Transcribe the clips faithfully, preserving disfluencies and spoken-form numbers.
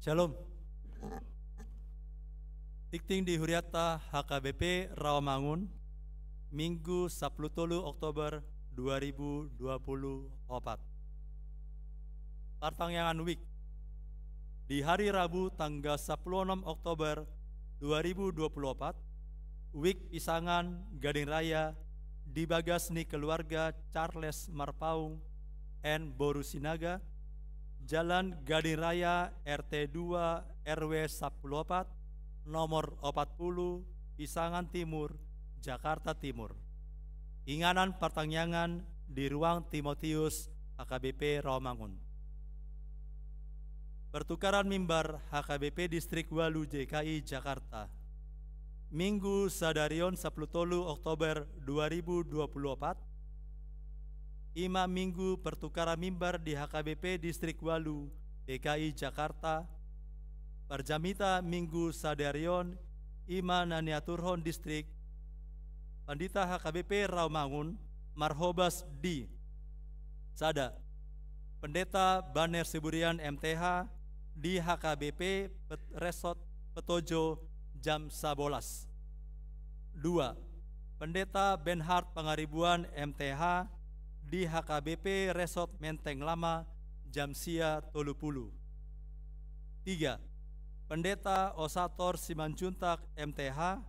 Shalom. Tingting di hurianta H K B P Rawamangun, Minggu sampulu tolu Oktober dua ribu dua puluh opat. Partangiangan wijk. Di hari Rabu tanggal sampulu onom Oktober dua ribu dua puluh opat, wijk pisangan Gading Raya di bagas ni keluarga Charles Marpaung and boru Sinaga, Jalan Gading Raya R T dua R W sampulu opat, nomor opat pulu, Pisangan Timur, Jakarta Timur. Inganan partangiangan di ruang Timotius H K B P Rawamangun. Pertukaran mimbar H K B P Distrik ualu J K I Jakarta. Minggu sadari on sampulu tolu Oktober dua ribu dua puluh opat, i ma Minggu pertukaran mimbar di H K B P Distrik ualu D K I Jakarta. Parjamita Minggu sadari on i ma na niaturhon distrik, Pandita H K B P Rawamangun marhobas di: sada, Pendeta Baner Siburian M T H di H K B P Pet-, Resort Petojo jam sabolas. Dua, Pendeta Benhard Pangaribuan M T H di H K B P Resort Menteng Lama jam sia tolu pulu. Tiga, Pendeta Osator Simanjuntak M T H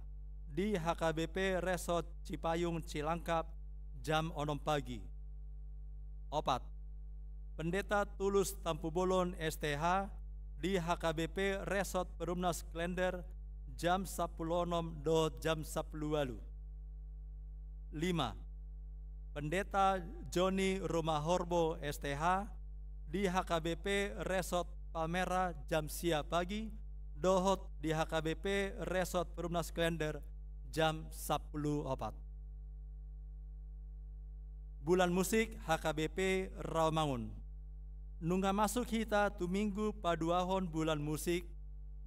di H K B P Resort Cipayung Cilangkap jam onom pagi. Opat, Pendeta Tulus Tampubolon S T H di H K B P Resort Perumnas Klender jam sampulu onom dohot jam sampulu ualu. Lima, Pendeta Joni Rumahorbo S T H di H K B P Resort Palmera jam sia pagi, dohot di H K B P Resort Perumnas Klender jam sampulu opat. Bulan musik H K B P Rawamangun. Nunga masuk hita tu Minggu paduahon bulan musik,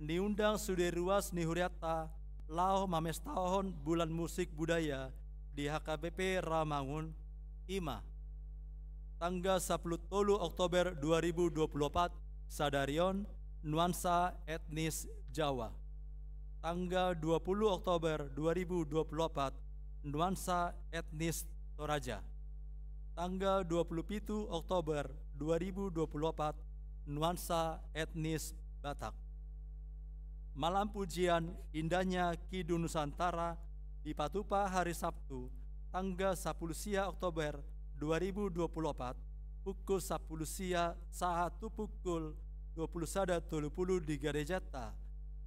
niundang sude ruas ni hurianta laho mamestahon bulan musik budaya di H K B P Rawamangun, i ma: tanggal sampulu tolu Oktober dua ribu dua puluh opat, sadari on, nuansa etnis Jawa. Tanggal dua puluh Oktober dua ribu dua puluh opat, nuansa etnis Toraja. Tanggal dua puluh pitu Oktober dua ribu dua puluh opat, nuansa etnis Batak. Malam pujian Indahnya Kidung Nusantara dipatupa hari Sabtu, tanggal sampulu sia Oktober dua ribu dua puluh opat, pukul sampulu sia sahat tu pukul dua puluh sada tolu pulu di garejanta.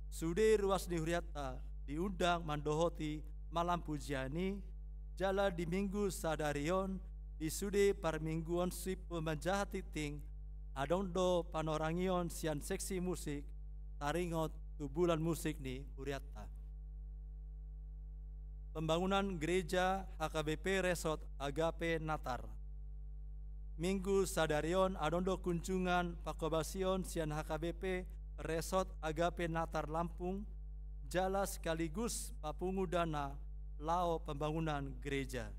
Sude ruas ni hurianta diundang mandohoti malam pujian i, jala di Minggu sadari on, di sude parmingguon sip manjaha tingting, adong do panorangion sian seksi musik, taringot tu bulan musik ni hurianta. Pembangunan Gereja H K B P Resort Agape Natar. Minggu sadari on adong do kunjungan pangkobasion sian H K B P Resort Agape Natar Lampung, jala sekaligus papungu dana laho pembangunan gereja.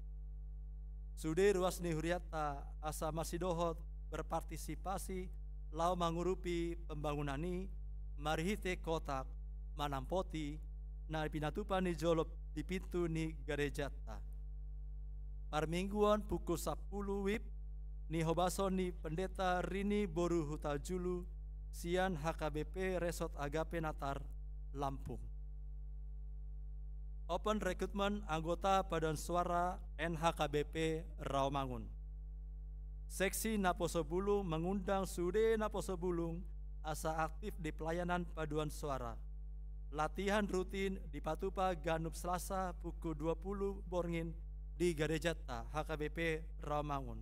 Sude ruas ni hurianta asa masidohot berpartisipasi laho mangurupi pembangunan i marhite kotak, manang poti, na pinatupa ni jolo di pintu ni garejanta. Parmingguon pukul sampulu wib, nihobason ni Pendeta Rini boru Hutajulu, sian H K B P Resort Agape Natar, Lampung. Open recruitment anggota paduan suara N H K B P Rawamangun. Seksi naposo bulung mangundang sude naposo bulung asa aktif di pelayanan paduan suara. Latihan rutin dipatupa ganup Selasa pukul dua pulu borngin di garejanta H K B P Rawamangun.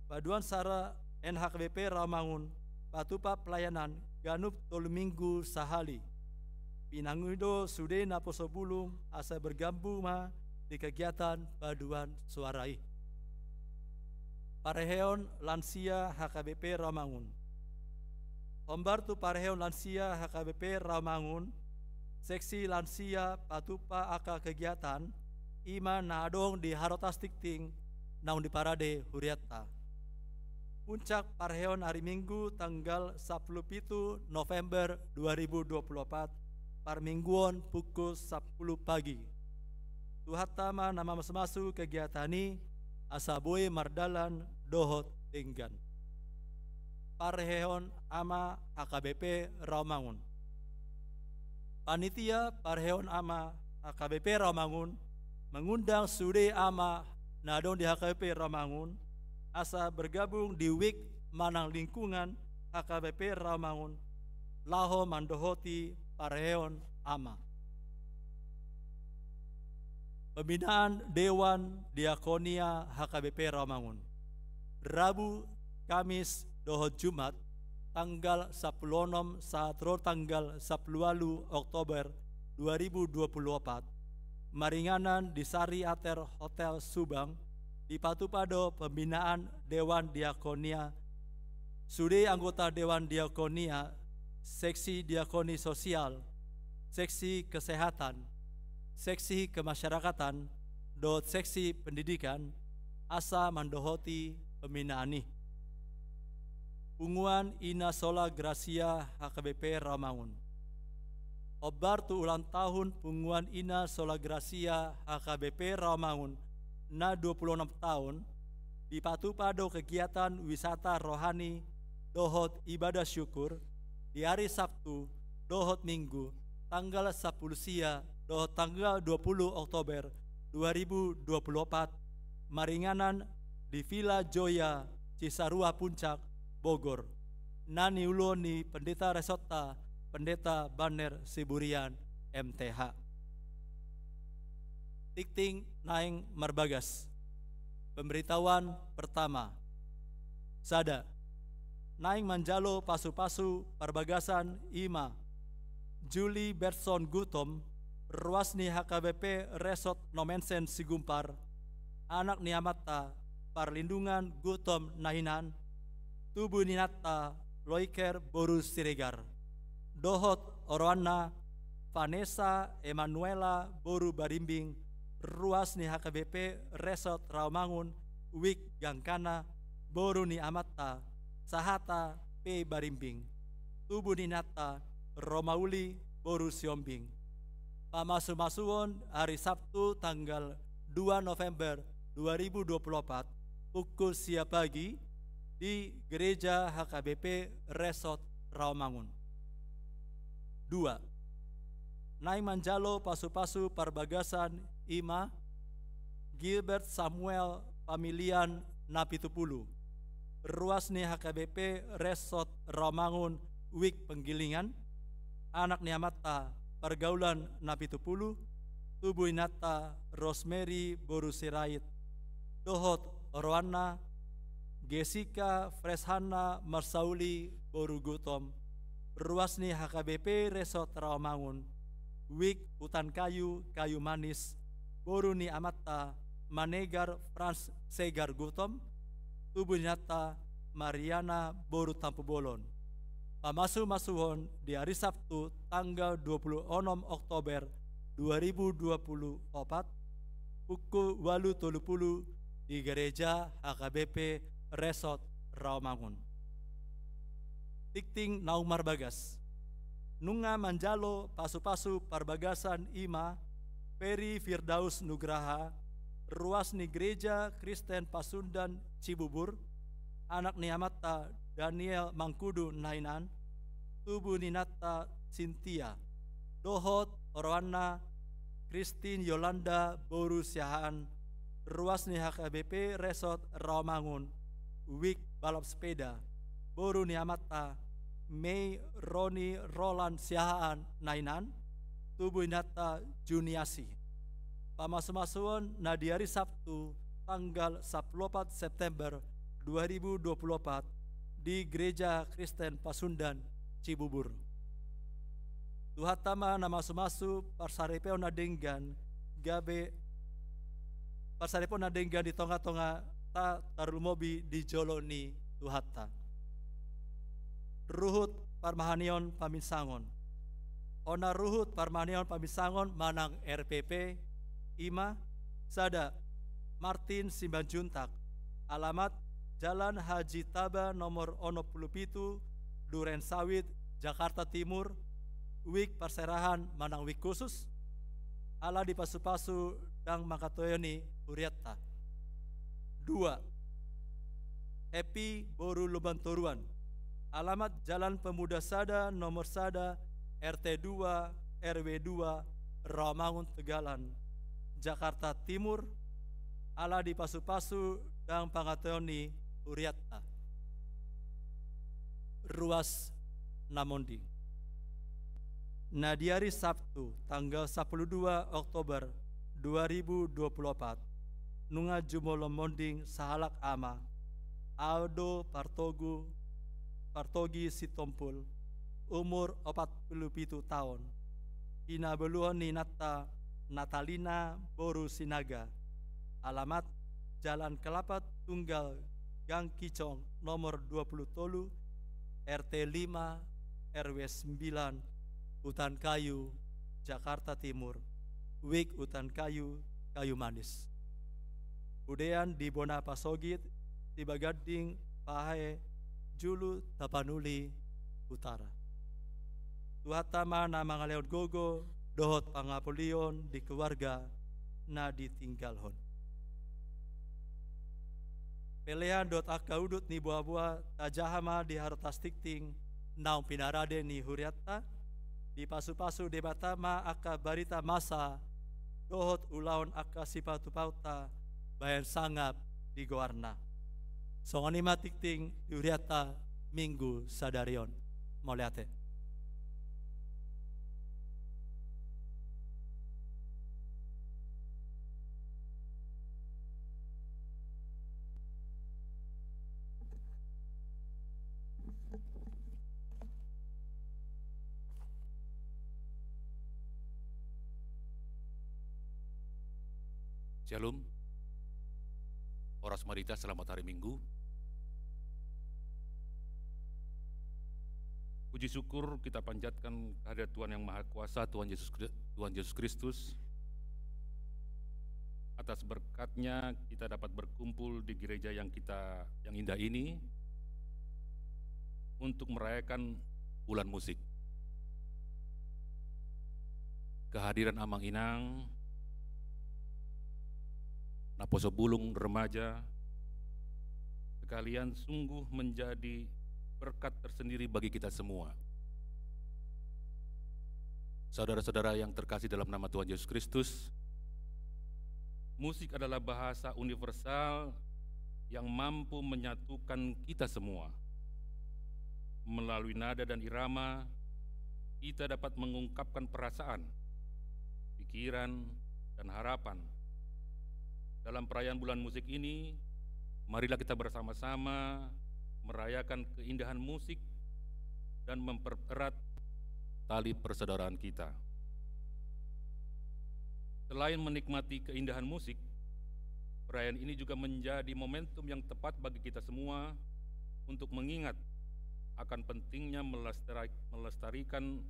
Paduan suara N H K B P Rawamangun patupa pelayanan ganup tolu minggu sahali. Pinangido sude naposo bulung asa bergabung ma di kegiatan paduan suara i. Parheon lansia H K B P Rawamangun. Hombar tu parheon lansia H K B P Rawamangun, seksi lansia patupa angka kegiatan, i ma na adong di harotas tingting naung diparade hurianta. Puncak parheon ari Minggu tanggal sampulu pitu November dua ribu dua pulu opat, parmingguon pukul sampulu pagi. Tuhanta ma na mamasumasu kegiatan i asa boi mardalan dohot denggan. Parheon Ama H K B P Rawamangun. Panitia parheon Ama H K B P Rawamangun mengundang sude ama na adong di H K B P Rawamangun asa bergabung di wik manang lingkungan H K B P Rawamangun laho mandohoti parheon ama. Pembinaan Dewan Diakonia H K B P Rawamangun. Rabu, Kamis dohot Jumat, tanggal sampulu onom sahat ro tanggal sampulu ualu Oktober dua ribu dua pulu opat, maringanan di Sari Ater Hotel Subang, dipatupa do pembinaan Dewan Diakonia. Sude anggota Dewan Diakonia, seksi diakoni sosial, seksi kesehatan, seksi kemasyarakatan, dohot seksi pendidikan, asa mandohoti pembinaan i. Punguan Ina Sola Gracia H K B P Rawamangun. Hombar tu ulang tahun Punguan Ina Sola Gracia H K B P Rawamangun na dua pulu onom taon, dipatupa do kegiatan wisata rohani dohot ibadah syukur di ari Sabtu dohot Minggu, tanggal sampulu sia dohot tanggal dua pulu Oktober dua ribu dua pulu opat, maringanan di Villa Joya Cisarua Puncak, Bogor, na niuluhon ni Pendeta Resort-ta, Pendeta Banner Siburian, M T H. Tingting naeng marbagas. Pemberitahuan pertama. Sada. Naeng manjalo pasupasu parbagasan i ma Julie Bertson Guttom, ruas ni H K B P Resort Nommensen Sigumpar, anak ni amanta Parlindungan Guttom na hinan, tubu ni inanta Loiker boru Siregar, dohot oroanna Vanessa Emanuela boru Barimbing, ruas ni H K B P Resort Rawamangun, wik gangkana, boru ni amanta Sahata P Barimbing, tubu ni inanta Romauli boru Siombing. Pamasumasuon ari Sabtu tanggal dua November dua ribu dua puluh opat, pukul sia pagi di Gereja H K B P Resort Rawamangun. Dua. Naeng manjalo pasupasu parbagasan i ma Gilbert Samuel Pamilian Napitupulu, ruas ni H K B P Resort Rawamangun, wik Penggilingan, anak ni amanta Pargaulan Napitupulu, tubu ni inanta Rosemary boru Sirait, dohot oroanna Jessica Freshanna Marsauli boru Guttom, ruas ni H K B P Resort Rawamangun, wik Hutan Kayu, Kayu Manis, boru ni amanta Manegar Frans Segar Guttom, tubu ni inanta Mariana boru Tampubolon. Pamasumasuon di ari Sabtu tanggal dua puluh onom Oktober dua ribu dua puluh opat, pukul ualu tolu pulu di Gereja H K B P Resort Rawamangun. Tingting naung marbagas. Nunga manjalo pasupasu parbagasan i ma Ferry Firdaus Nugraha, ruas ni Gereja Kristen Pasundan Cibubur, anak ni amanta Daniel Mangkudu na hinan, tubu ni inanta Sintia, dohot oroanna Christine Yolanda boru Siahaan, ruas ni H K B P Resort Rawamangun, wik balap sepeda, boru ni amanta Mei Roni Roland Siahaan na hinan, tubu ni inanta Juniasi. Pamasumasuon na di ari Sabtu tanggal sampulu opat September dua ribu dua puluh opat di Gereja Kristen Pasundan Cibubur. Tuhanta ma na masumasu parsaripeon na denggan, gabe parsaripeon na denggan di tongatongata, tarlumobi di jolo ni Tuhanta. Ruhut parmahanion paminsangon. Hona ruhut parmahanion paminsangon manang R P P, i ma, sada, Martin Simanjuntak, alamat Jalan Haji Taba nomor onom pulu pitu, Duren Sawit, Jakarta Timur, wijk parserahan manang wijk khusus, ala dipasupasu ndang manghatoion i hurianta. Dua, Happy boru Lumban Toruan. Alamat Jalan Pemuda sada nomor sada, R T dua, R W dua, Rawamangun Tegalan, Jakarta Timur, ala dipasupasu ndang panghatoion ni hurianta. Ruas na monding. Na di ari Sabtu, tanggal sampulu dua Oktober dua ribu dua puluh opat, nunga jumolo monding sahalak ama, Aldo Partogu, Partogi Sitompul, umur opat pulu pitu taon, pinaboruon ni inanta Natalina boru Sinaga, alamat Jalan Kelapa Tunggal Gang Kicong nomor dua pulu tolu, R T lima, R W sembilan, Hutan Kayu, Jakarta Timur, wijk Hutan Kayu, Kayu Manis. Udean di bona pasogit, di Baganding, Pahe, julu Tapanuli Utara. Tuhanta ma na mangalehon gogo dohot pangapolion di keluarga na ditinggalhon. Pelean dohot angka udut ni boaboa tajaha ma di harotas tingting naung pinarade ni hurianta, dipasupasu Debata ma angka barita masa dohot ulaon angka sipatupaonta bahen sangap di goarna. Songon i ma tingting di hurianta Minggu sadari on. Mauliate. Shalom. Horas ma di hita, selamat hari Minggu. Puji syukur kita panjatkan kehadirat Tuhan Yang Maha Kuasa, Tuhan Yesus Kri-, Tuhan Yesus Kristus. Atas berkat-Nya kita dapat berkumpul di gereja yang kita, yang indah ini untuk merayakan bulan musik. Kehadiran Amang Inang, Naposo Bulung remaja, sekalian sungguh menjadi berkat tersendiri bagi kita semua. Saudara-saudara yang terkasih dalam nama Tuhan Yesus Kristus, musik adalah bahasa universal yang mampu menyatukan kita semua. Melalui nada dan irama, kita dapat mengungkapkan perasaan, pikiran, dan harapan. Dalam perayaan bulan musik ini, marilah kita bersama-sama merayakan keindahan musik dan mempererat tali persaudaraan kita. Selain menikmati keindahan musik, perayaan ini juga menjadi momentum yang tepat bagi kita semua untuk mengingat akan pentingnya melestari-, melestarikan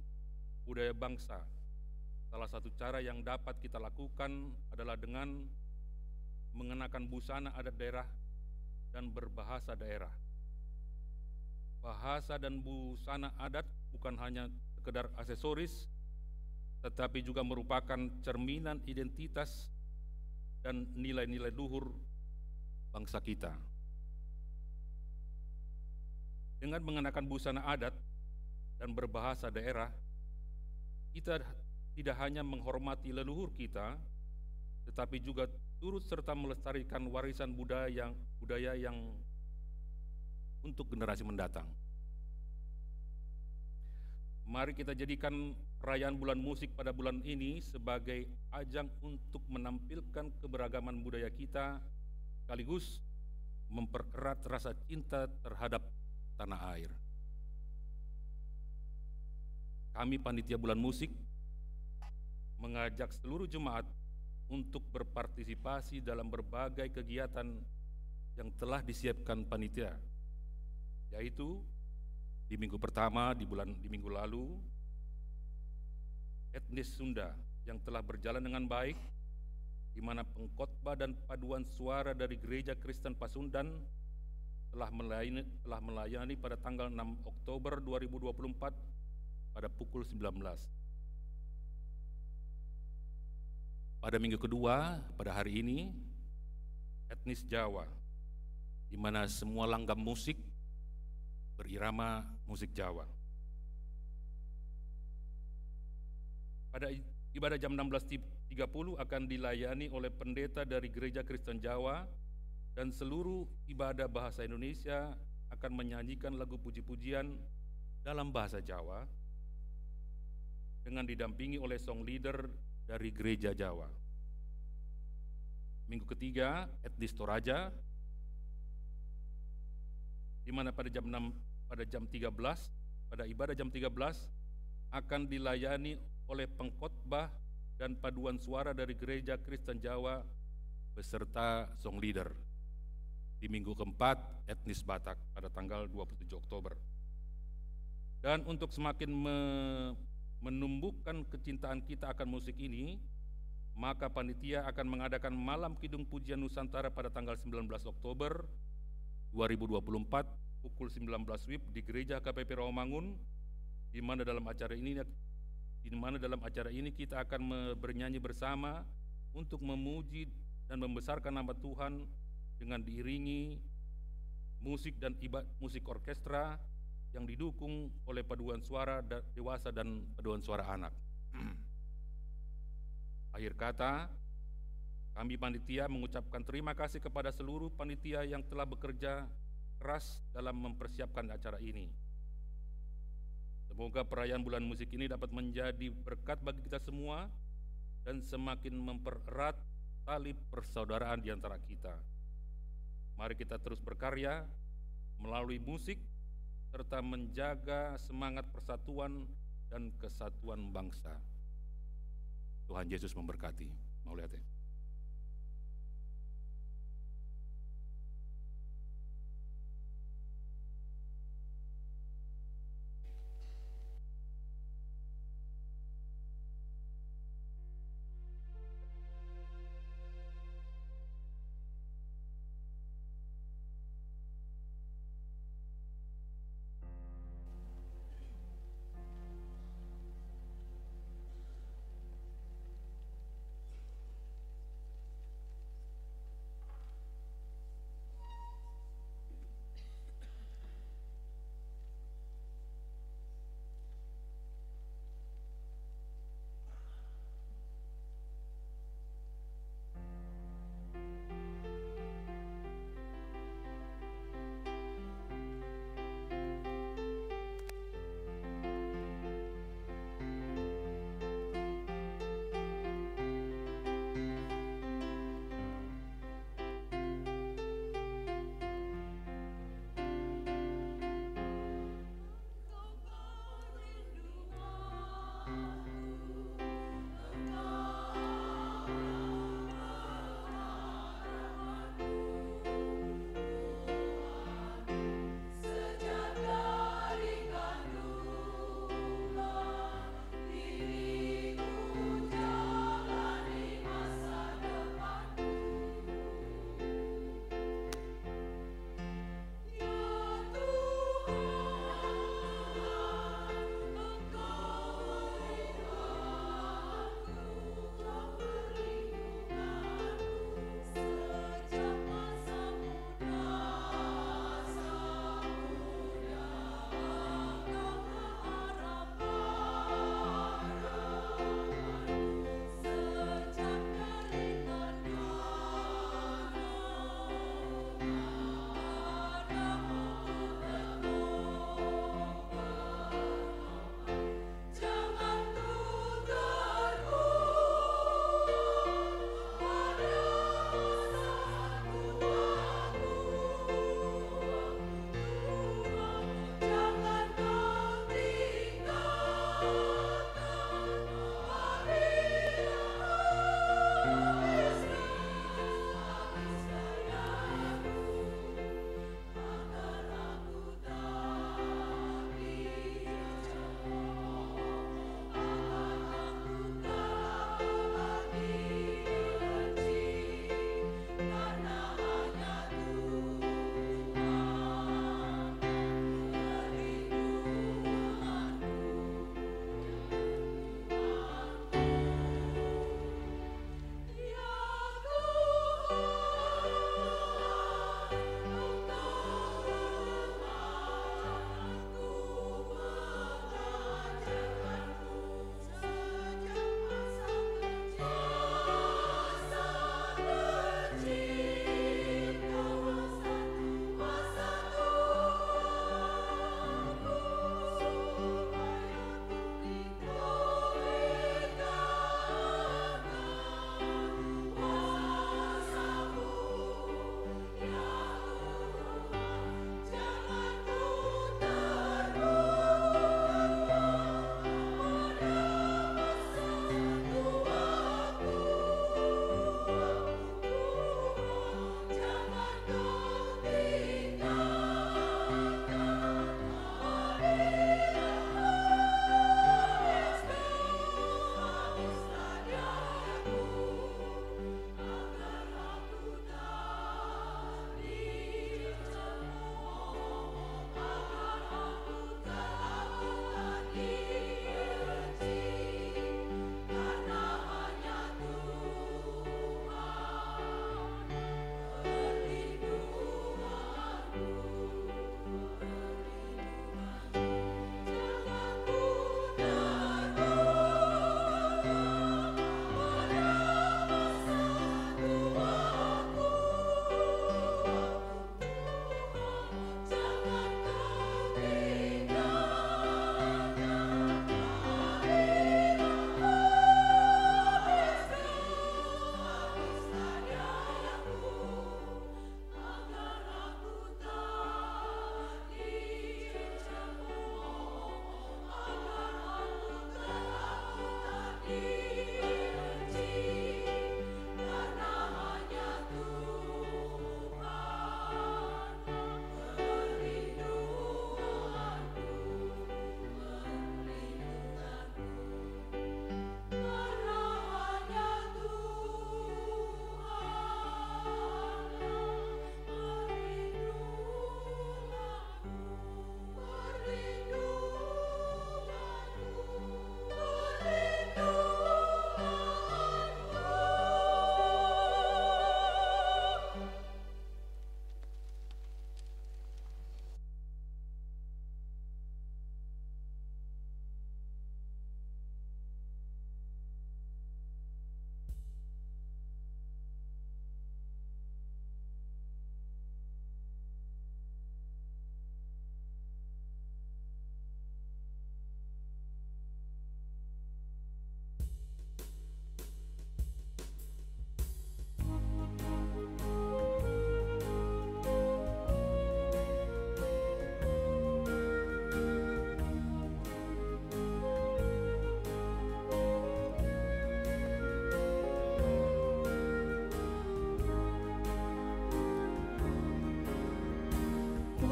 budaya bangsa. Salah satu cara yang dapat kita lakukan adalah dengan mengenakan busana adat daerah dan berbahasa daerah. Bahasa dan busana adat bukan hanya sekedar aksesoris, tetapi juga merupakan cerminan identitas dan nilai-nilai luhur bangsa kita. Dengan mengenakan busana adat dan berbahasa daerah, kita tidak hanya menghormati leluhur kita, tetapi juga turut serta melestarikan warisan budaya yang, budaya yang untuk generasi mendatang. Mari kita jadikan perayaan bulan musik pada bulan ini sebagai ajang untuk menampilkan keberagaman budaya kita, sekaligus mempererat rasa cinta terhadap tanah air. Kami, Panitia Bulan Musik, mengajak seluruh jemaat untuk berpartisipasi dalam berbagai kegiatan yang telah disiapkan panitia, yaitu di minggu pertama di bulan, di minggu lalu, etnis Sunda yang telah berjalan dengan baik, di mana pengkhotbah dan paduan suara dari Gereja Kristen Pasundan telah melayani, telah melayani pada tanggal enam Oktober dua ribu dua puluh empat pada pukul sembilan belas. Pada minggu kedua, pada hari ini, etnis Jawa, di mana semua langgam musik berirama musik Jawa. Pada i-, ibadah jam enam belas tiga puluh akan dilayani oleh pendeta dari Gereja Kristen Jawa, dan seluruh ibadah bahasa Indonesia akan menyanyikan lagu puji-pujian dalam bahasa Jawa dengan didampingi oleh song leader dari Gereja Jawa. Minggu ketiga, etnis Toraja, di mana pada jam enam, pada jam tiga belas, pada ibadah jam tiga belas, akan dilayani oleh pengkhotbah dan paduan suara dari Gereja Kristen Jawa beserta song leader. Di minggu keempat, etnis Batak pada tanggal dua puluh tujuh Oktober. Dan untuk semakin me-, menumbuhkan kecintaan kita akan musik ini, maka panitia akan mengadakan Malam Kidung Pujian Nusantara pada tanggal sembilan belas Oktober dua ribu dua puluh empat, pukul sembilan belas wib di Gereja H K P P Rawamangun, di mana dalam acara ini, di mana dalam acara ini kita akan me-, bernyanyi bersama untuk memuji dan membesarkan nama Tuhan dengan diiringi musik dan iba-, musik orkestra yang didukung oleh paduan suara da-, dewasa dan paduan suara anak. Akhir kata, kami panitia mengucapkan terima kasih kepada seluruh panitia yang telah bekerja keras dalam mempersiapkan acara ini. Semoga perayaan Bulan Musik ini dapat menjadi berkat bagi kita semua dan semakin mempererat tali persaudaraan di antara kita. Mari kita terus berkarya melalui musik serta menjaga semangat persatuan dan kesatuan bangsa. Tuhan Yesus memberkati. Mauliate.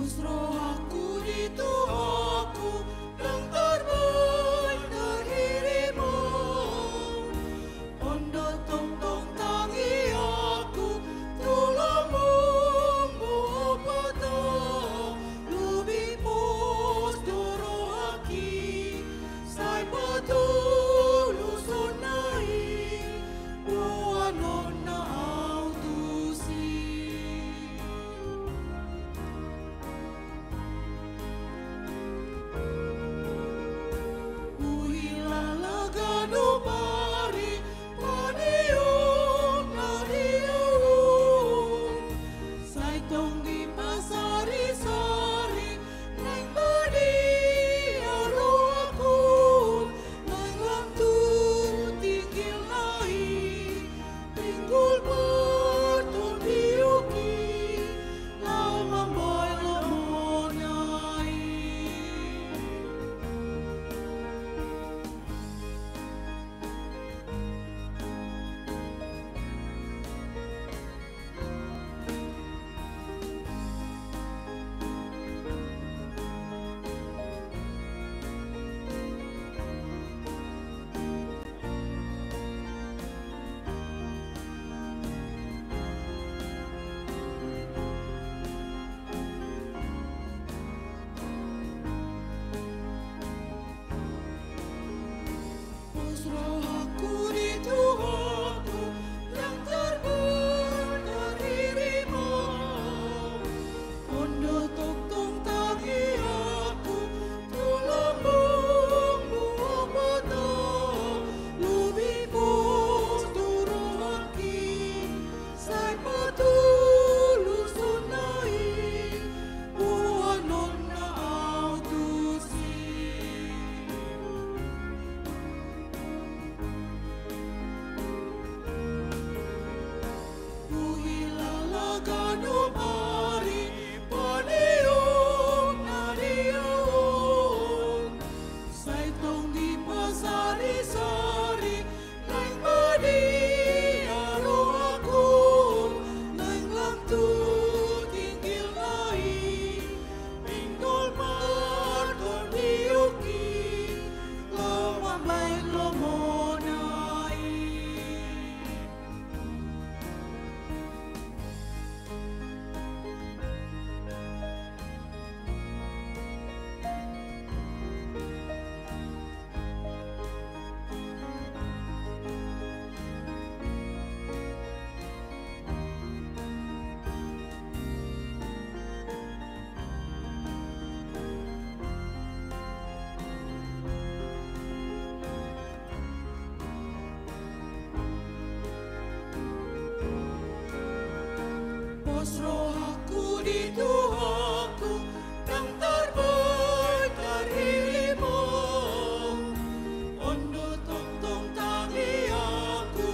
Rohangku di Tuhanku, ndang tarbaen tarhiriman. On do tongtong tangiangku tu lambungmu, Debata, lobi pos do rohangki, sai patuluson na i boanonna au tusi. Huhilala ganup ari panionna di ahu, sai tong dipasarisari naeng badia rohangku, naeng lam tu tinggil na i, pinggol martondiongki, laho mambahen lomona i. Pos rohangku di Tuhanku, ndang tarbaen tarhiriman. On do tongtong tangiangku tu lambungmu, Debata, lobi pos do rohangki, sai patuluson na i boanonna au tusi. Huhilala ganup ari panionna di ahu, sai tong dipasarisari naeng badia rohangku, naeng lam tu tinggil na i, pinggol martondiongki, laho mambahen lomona i. Pos rohangku di Tuhanku, ndang tarbaen tarhiriman. On do tongtong tangiangku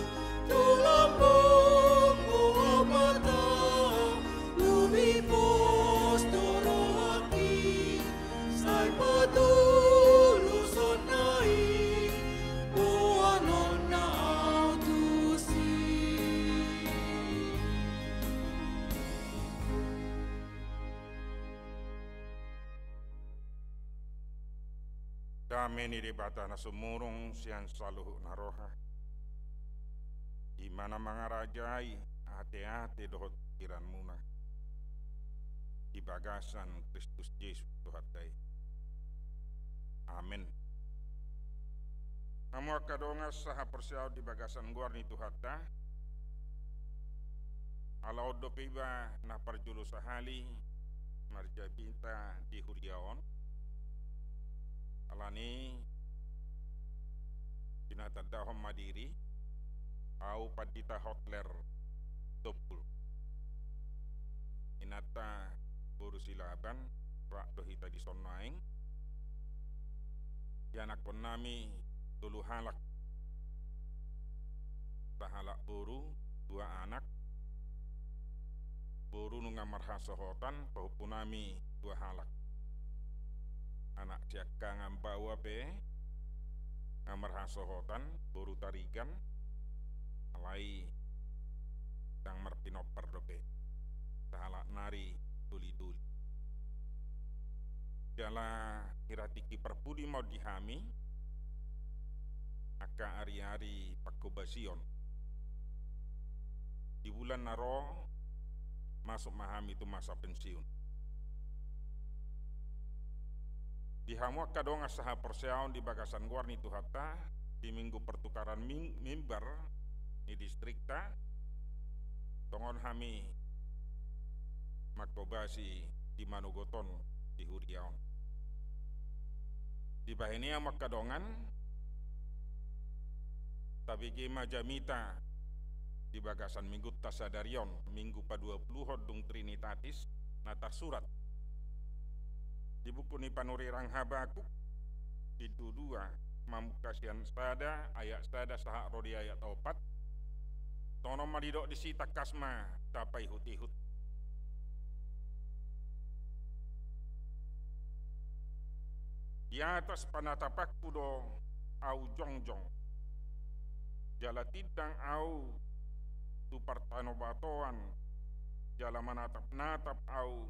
tu lambungmu, Debata, lobi pos do rohangki, sai patuluson na i boanonna au tusi. Dame ni Debata na sumurung sian saluhut na roha, i ma na mangarajai ateate dohot pikiranmuna di bagasan Kristus Jesus Tuhanta i. Amen. Hamu angka dongan sahaporseaon di bagasan goar ni Tuhanta, ala on dope iba na parjolo sahali marjamita di huria on, alani pinatandahon ma diri, au Pandita Hotler Tompul. Inanta boru Silaban, rap do hita dison nuaeng. Ianakkon nami tolu halak, sahalak boru, dua anak. Boru nunga marhasohotan, pahompu nami dua halak. Anak siangkangan baoa pe nunga marhasohotan, boru Tarigan, alai ndang marpinompar dope, sahalak nari doli-doli. Jala hira tingki parpudi ma on di hami angka ari-ari pangkobasion. Di bulan na ro masuk ma hami tu masa pensiun. Di hamu angka dongan sahaporseaon di bagasan goar ni Tuhanta, di minggu pertukaran mim-, mimbar ni distrikta, tongon hami mangkobasi di manogot on di huria on. Dibahen i hamu angka dongan, tabege ma jamita di bagasan minggunta sadari on, minggu paduapuluhon dung Trinitatis, na tarsurat di buku ni panurirang Habakuk, bindu dua, mamungka sian sada, ayat sada sahat ro di ayat opat. Tongon ma didok disi, tangkas ma tapaihut-ihut. Di atas panatapanku do ahu jongjong, jala tindang ahu tu partanobatoan, jala manatap-natap ahu,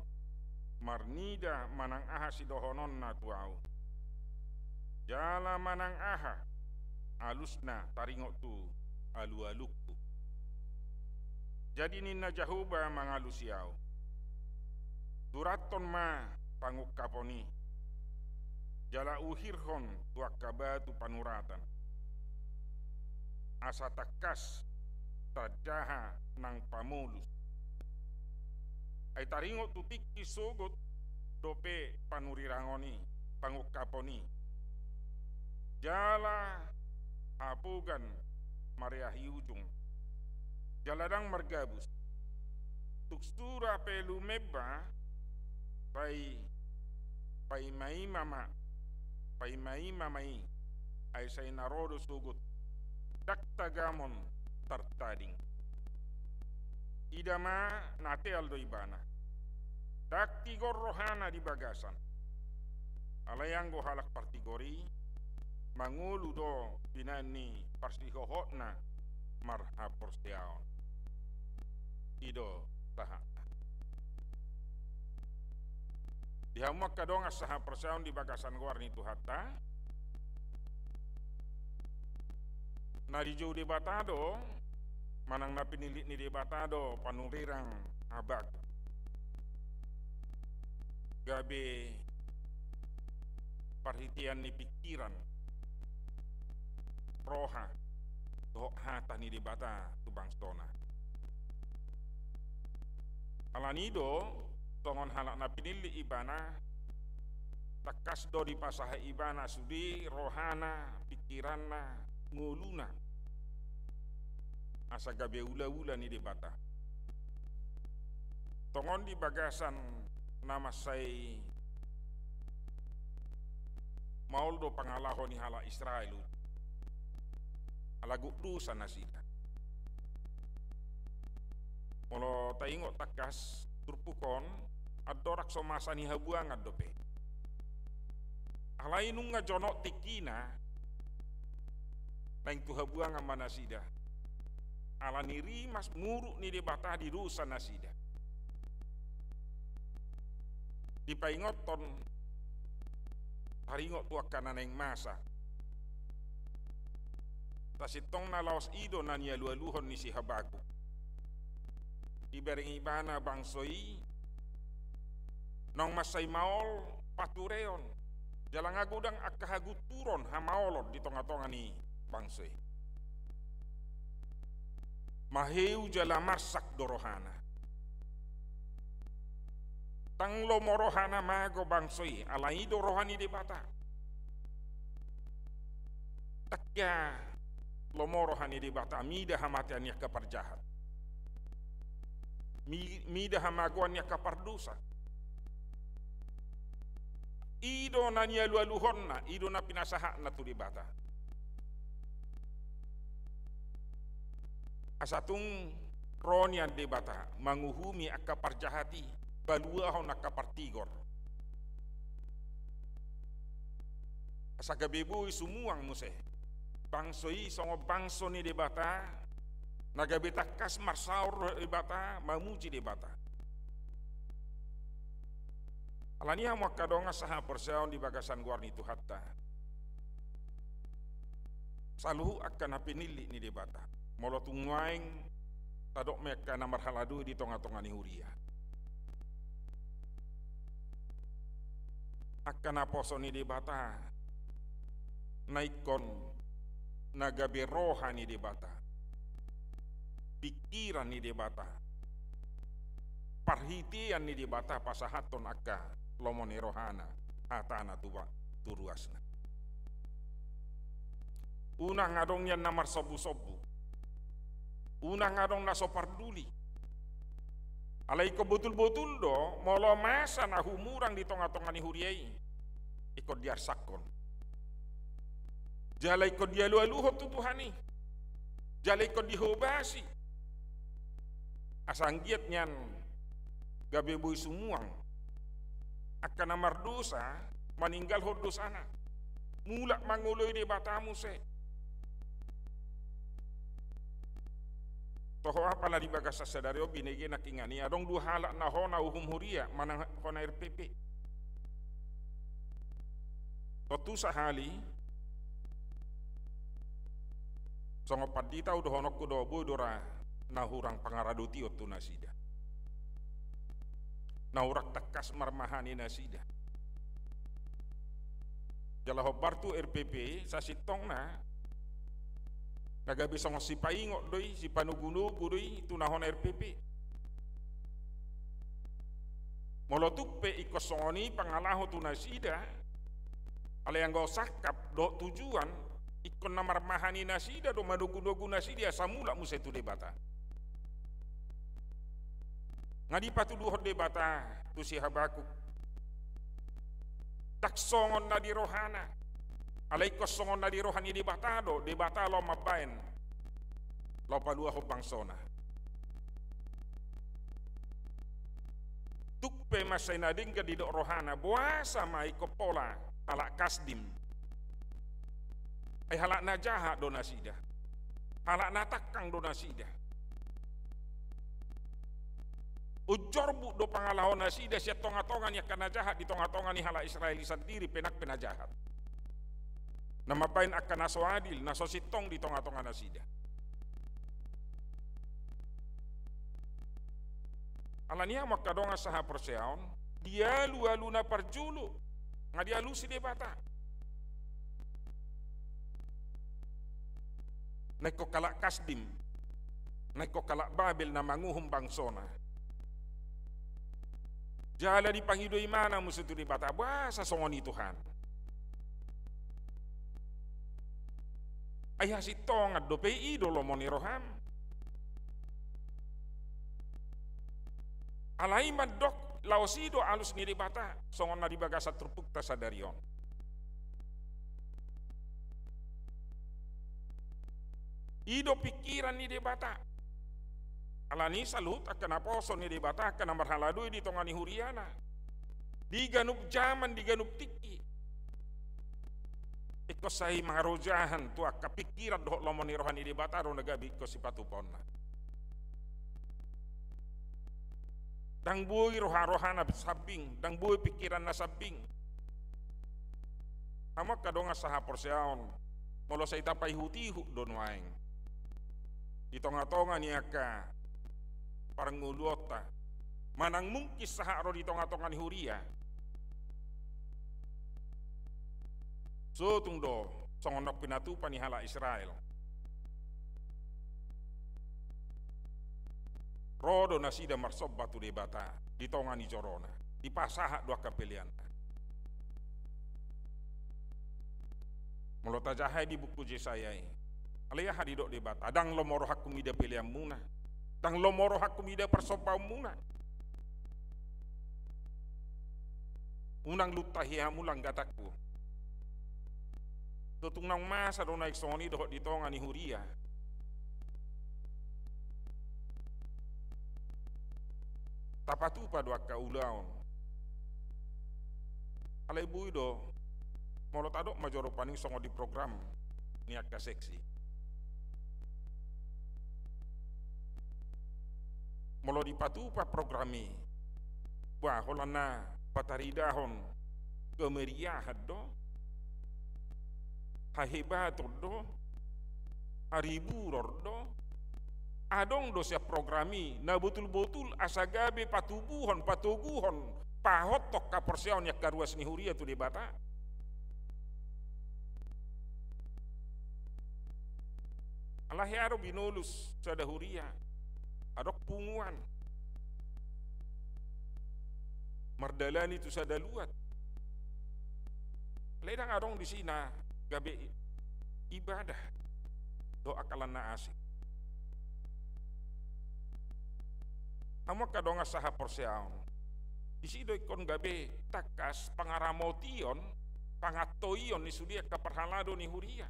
marnida manang aha sidohononna tu ahu, jala manang aha alusna taringot tu alualungku. Jadi ninna Jahowa mangalusi ahu: Surathon ma pangungkapon i, jala uhirhon tu angka batu panuratan, asa tangkas tarjaha nang pamolus. Ai taringot tu tingki sogot dope panurirang on i, pangungkapon i, jala hapogan mareahi ujung, jala ndang margabus. Tung sura pe lumemba, sai paimaima ma, paimaima ma i, ai sai na ro do sogot, ndang tagamon tartading. Ida ma, na teal do ibana, ndang tigor rohana di bagasan. Alai anggo halak partigor i, mangolu do binahen ni parsihohotna marhaporseaon. I do sahatna. Di hamu angka dongan sahaporseaon di bagasan goar ni Tuhanta, na dijou Debata do, manang na pinillit ni Debata do panurirang Habakuk gabe parhitean ni pingkiran, roha, dohot hata ni Debata tu bangsona. Alani i do, tongon halak na pinillit ibana, tangkas do dipasahat ibana sude rohana, pingkiranna, ngoluna, asa gabe ulaula ni Debata. Tongon di bagasan na mansai maol do pangalaho ni halak Israel, ala gok dosa nasida. Molo taingot tangkas turpuk on, andorang so masa ni habuangan dope. Alai nunga jonok tingkina, naeng tu habuangan ma nasida. Alani rimas muruk ni Debata di dosa nasida. Dipaingothon taringot tu angka na naeng masa. Sasintongna laos i do na nialualuhon ni si Habakuk. Dibereng ibana bangso i naung mansai maol patureon, jala nga godang angka hagunturon hamaolon di tongatonga ni bangso i. Maheu jala marsak do rohana. Ndang lomo rohana mago bangso i, alai i do roha ni Debata. Ndang ia lomo roha ni Debata mida hamatean ni angka parjahat, mi-, mida hamagoan ni angka pardosa. I do na nialualuhonna, i do na pinasahatna tu Debata. Asa tung ro nian Debata manguhumi angka parjahat i, paluahon angka partigor. Asa gabe boi sumuang muse bangso i songon bangso ni Debata, na gabe tangkas marsaor Debata, mamuji Debata. Alani i hamu angka dongan sahaporseaon di bagasan goar ni Tuhanta, saluhut angka na pinillit ni Debata, molo tung nuaeng tadok ma angka na marhaladui di tonga-tonga ni huria, angka naposo ni Debata, na ingkon na gabe roha ni Debata, pikiran ni Debata, parhitean ni Debata pasahathon angka lomo ni rohana, hatana tu ba-, tu ruasna. Unang adong nian na marsombu-sombu, unang adong na so parduli. Alai ingkon botul-botul do, molo masa na humurang di tonga-tonga ni huria i, ingkon diarsakhon. Jala ingkon dialu-aluhon tu Tuhan i. Jala ingkon dihobasi. Asa anggiat nian gabe boi sumuang angka na mardosa, maninggalhon dosana, mulak mangoloi Debata muse. Toho apala di bagasan sadari on binege nangkiningan i, adong dua halak na hona uhum huria manang hona R P P. Tontu sahali, songon pandita hudohononku do, boi do ra na hurang pangaradotion tu nasida, na hurang tangkas marmahani nasida. Jala hombar tu R P P sasintongna, na gabe songon sipaingot do i, sipanogu-nogu do i tu na hona R P P. Molo tung pe ingkon songon i pangalaho tu nasida, alai anggo sangkap dohot tujuan, ingkon na marmahani nasida do, manogu-nogu nasida asa mulak muse tu Debata. Nga dipatuduhon Debata tu si Habakuk, ndang songon na di rohana, alai ingkon songon na di roha ni Debata do, Debata laho mambahen, laho paluahon bangsona. Tung pe mansai na denggan didok rohana, boasa ma ingkon pola halak Kasdim? Ai halak na jahat do nasida, halak na tangkang do nasida. Unjorbut do pangalaho nasida sian tonga-tonga ni angka na jahat, di tonga-tonga ni halak Israel i sandiri pe nang pe na jahat, na mambahen angka na so adil, na so sintong di tonga-tonga nasida. Alani i hamu angka dongan sahaporseaon, dialu-alu na parjolo, nga dialusi Debata. Na ingkon halak Kasdim, na ingkon halak Babel na manguhum bangsona. Jala dipangido ibana muse tu Debata, boasa songon i Tuhan? Ai hasintongan dope i do lomo ni roham. Alai mandok laos i do alus ni Debata, songon na di bagasan turpukta sadari on. I do pikiran ni Debata. Alani i saluhut angka naposo ni Debata, angka na marhaladui di tonga ni huriana, di ganup jaman, di ganup tingki, ingkon sai marojahan tu angka pikiran dohot lomo ni roha ni Debata do na gabe ingkon sipatupaonna. Ndang boi roha-rohana sambing, ndang boi pikiranna sambing. Hamu angka dongan sahaporseaon, molo sai tapaihut-ihut do nuaeng di tonga-tonga ni angka parngoluonta, manang mungkin sahat ro di tonga-tonga ni huria, so tung do songon naung pinatupa ni halak Israel. Ro do nasida marsomba tu Debata di tonga ni jorona, dipasahat do angka peleanna. Molo tajaha i di buku Jesaya i, alai aha didok Debata? Ndang lomo rohangku mida peleanmuna, ndang lomo rohangku mida parsombaonmuna. Unang luntahi hamu langgatanku. Totung naung masa do naeng songon i dohot di tonga ni huria. Tapatupa do angka ulaon. Alai boi do, molo tadok ma jolo paning songon di program ni angka seksi. Molo dipatupa program i, bah, holan na pataridahon kemeriahan do, hahebaton do, hariburon do. Adong do sian program i na botul-botul asa gabe patubuhon, patoguhon, pahothon haporseaon ni angka ruas ni huria tu Debata. Alai hea do binolus sada huria, adong punguan mardalani tu sada luat. Alai ndang adong disi na gabe ibadah dohot angka na asing. Hamu angka dongan sahaporseaon, disi do ingkon gabe tangkas pangaramotion, pangantoion ni sude angka parhalado ni huria.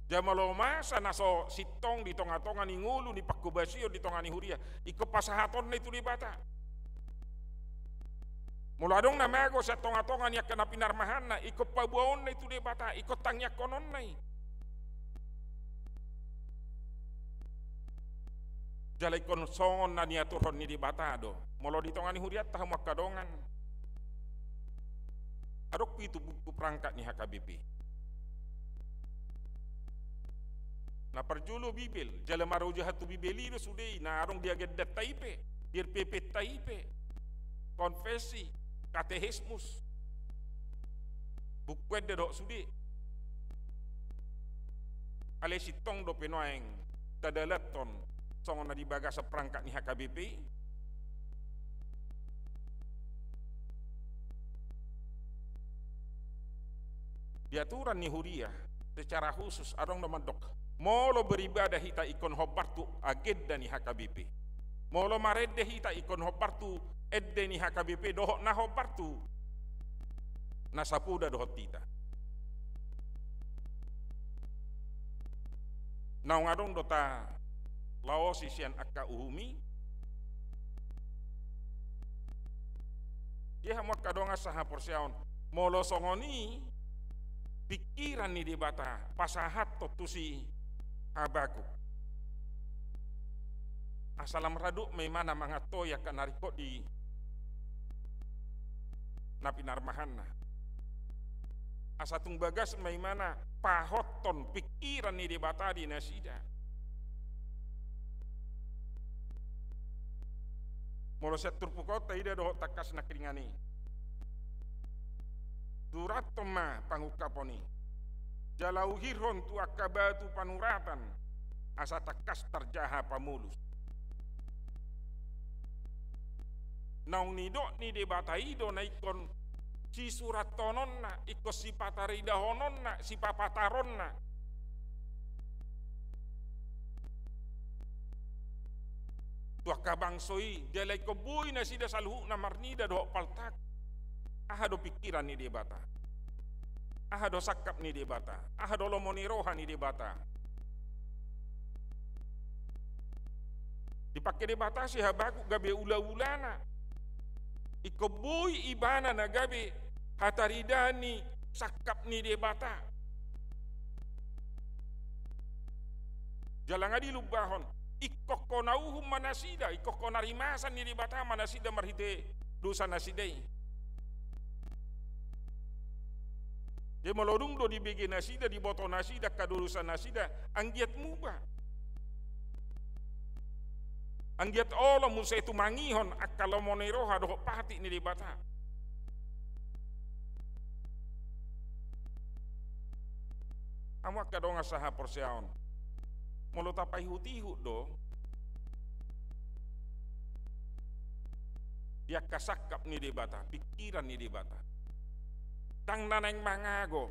Jala molo masa na so sintong di tonga-tonga ni ngolu ni panghobasion di tonga ni huria, ingkon pasahatonna i tu Debata. Molo adong na mago sian tonga-tonga ni angka na pinarmahanna, ingkon paboaonna i tu Debata, ingkon tangiangkononna i. Jala ingkon songon na niaturhon ni Debata do. Molo di tonga ni hurianta hamu angka dongan, adong pitu buku perangkat ni H K B P. Na parjolo Bibel, jala marojahan tu Bibel i do sude i, na adong di agendanta i pe, di R P P-nta i pe, konfesi, katesismus, buku ende dohot sude. Alai sintong dope nuaeng tadalathon songon na di bagasan perangkat ni H K B P i. Di aturan ni huria, secara khusus adong do mandok, molo beribadah hita ingkon hombar tu agenda ni H K B P. Molo marende hita ingkon hombar tu ende ni H K B P dohot na hombar tu na sapoda dohot hita. Naung adong do talaosi sian angka uhum i. Dia hamu angka dongan sahaporseaon, molo songon i pingkiran ni Debata pasahathon tu si Habakuk, asa lam radot ma imana mangantoi angka na ringkot di na pinarmahanna. Asa tung bagas ma imana pahothon pingkiran ni Debata di nasida. Molo sian turpuk on taida dohot tangkas nangkiningan i. Surathon ma pangungkapon i, jala uhirhon tu angka batu panuratan, asa tangkas tarjaha pamolus. Naung nidok ni Debata i do na ingkon sisurathononna, ingkon sipataridahononna, sipapataronna tu angka bangso i, jala ingkon boi nasida saluhutna marnida dohot paltak. Aha do pingkiran ni Debata? Aha do sangkap ni Debata? Aha do lomo ni roha ni Debata? Dipangke Debata si Habakuk gabe ula-ulana. Ingkon boi ibana na gabe hataridaan ni sangkap ni Debata. Jala nga dilumbahon, ingkon hona uhum ma nasida, ingkon hona rimasan ni Debata ma nasida marhite dosa nasida i. Jadi molo dung do dibege nasida, diboto nasida angka dosa nasida, anggiat muba. Anggiat olo muse tumangihon angka lomo ni roha dohot patik ni Debata. Hamu angka dongan sahaporseaon, molo tapaihut-ihut do di angka sangkap ni Debata, pingkiran ni Debata, ndang na naeng mangago,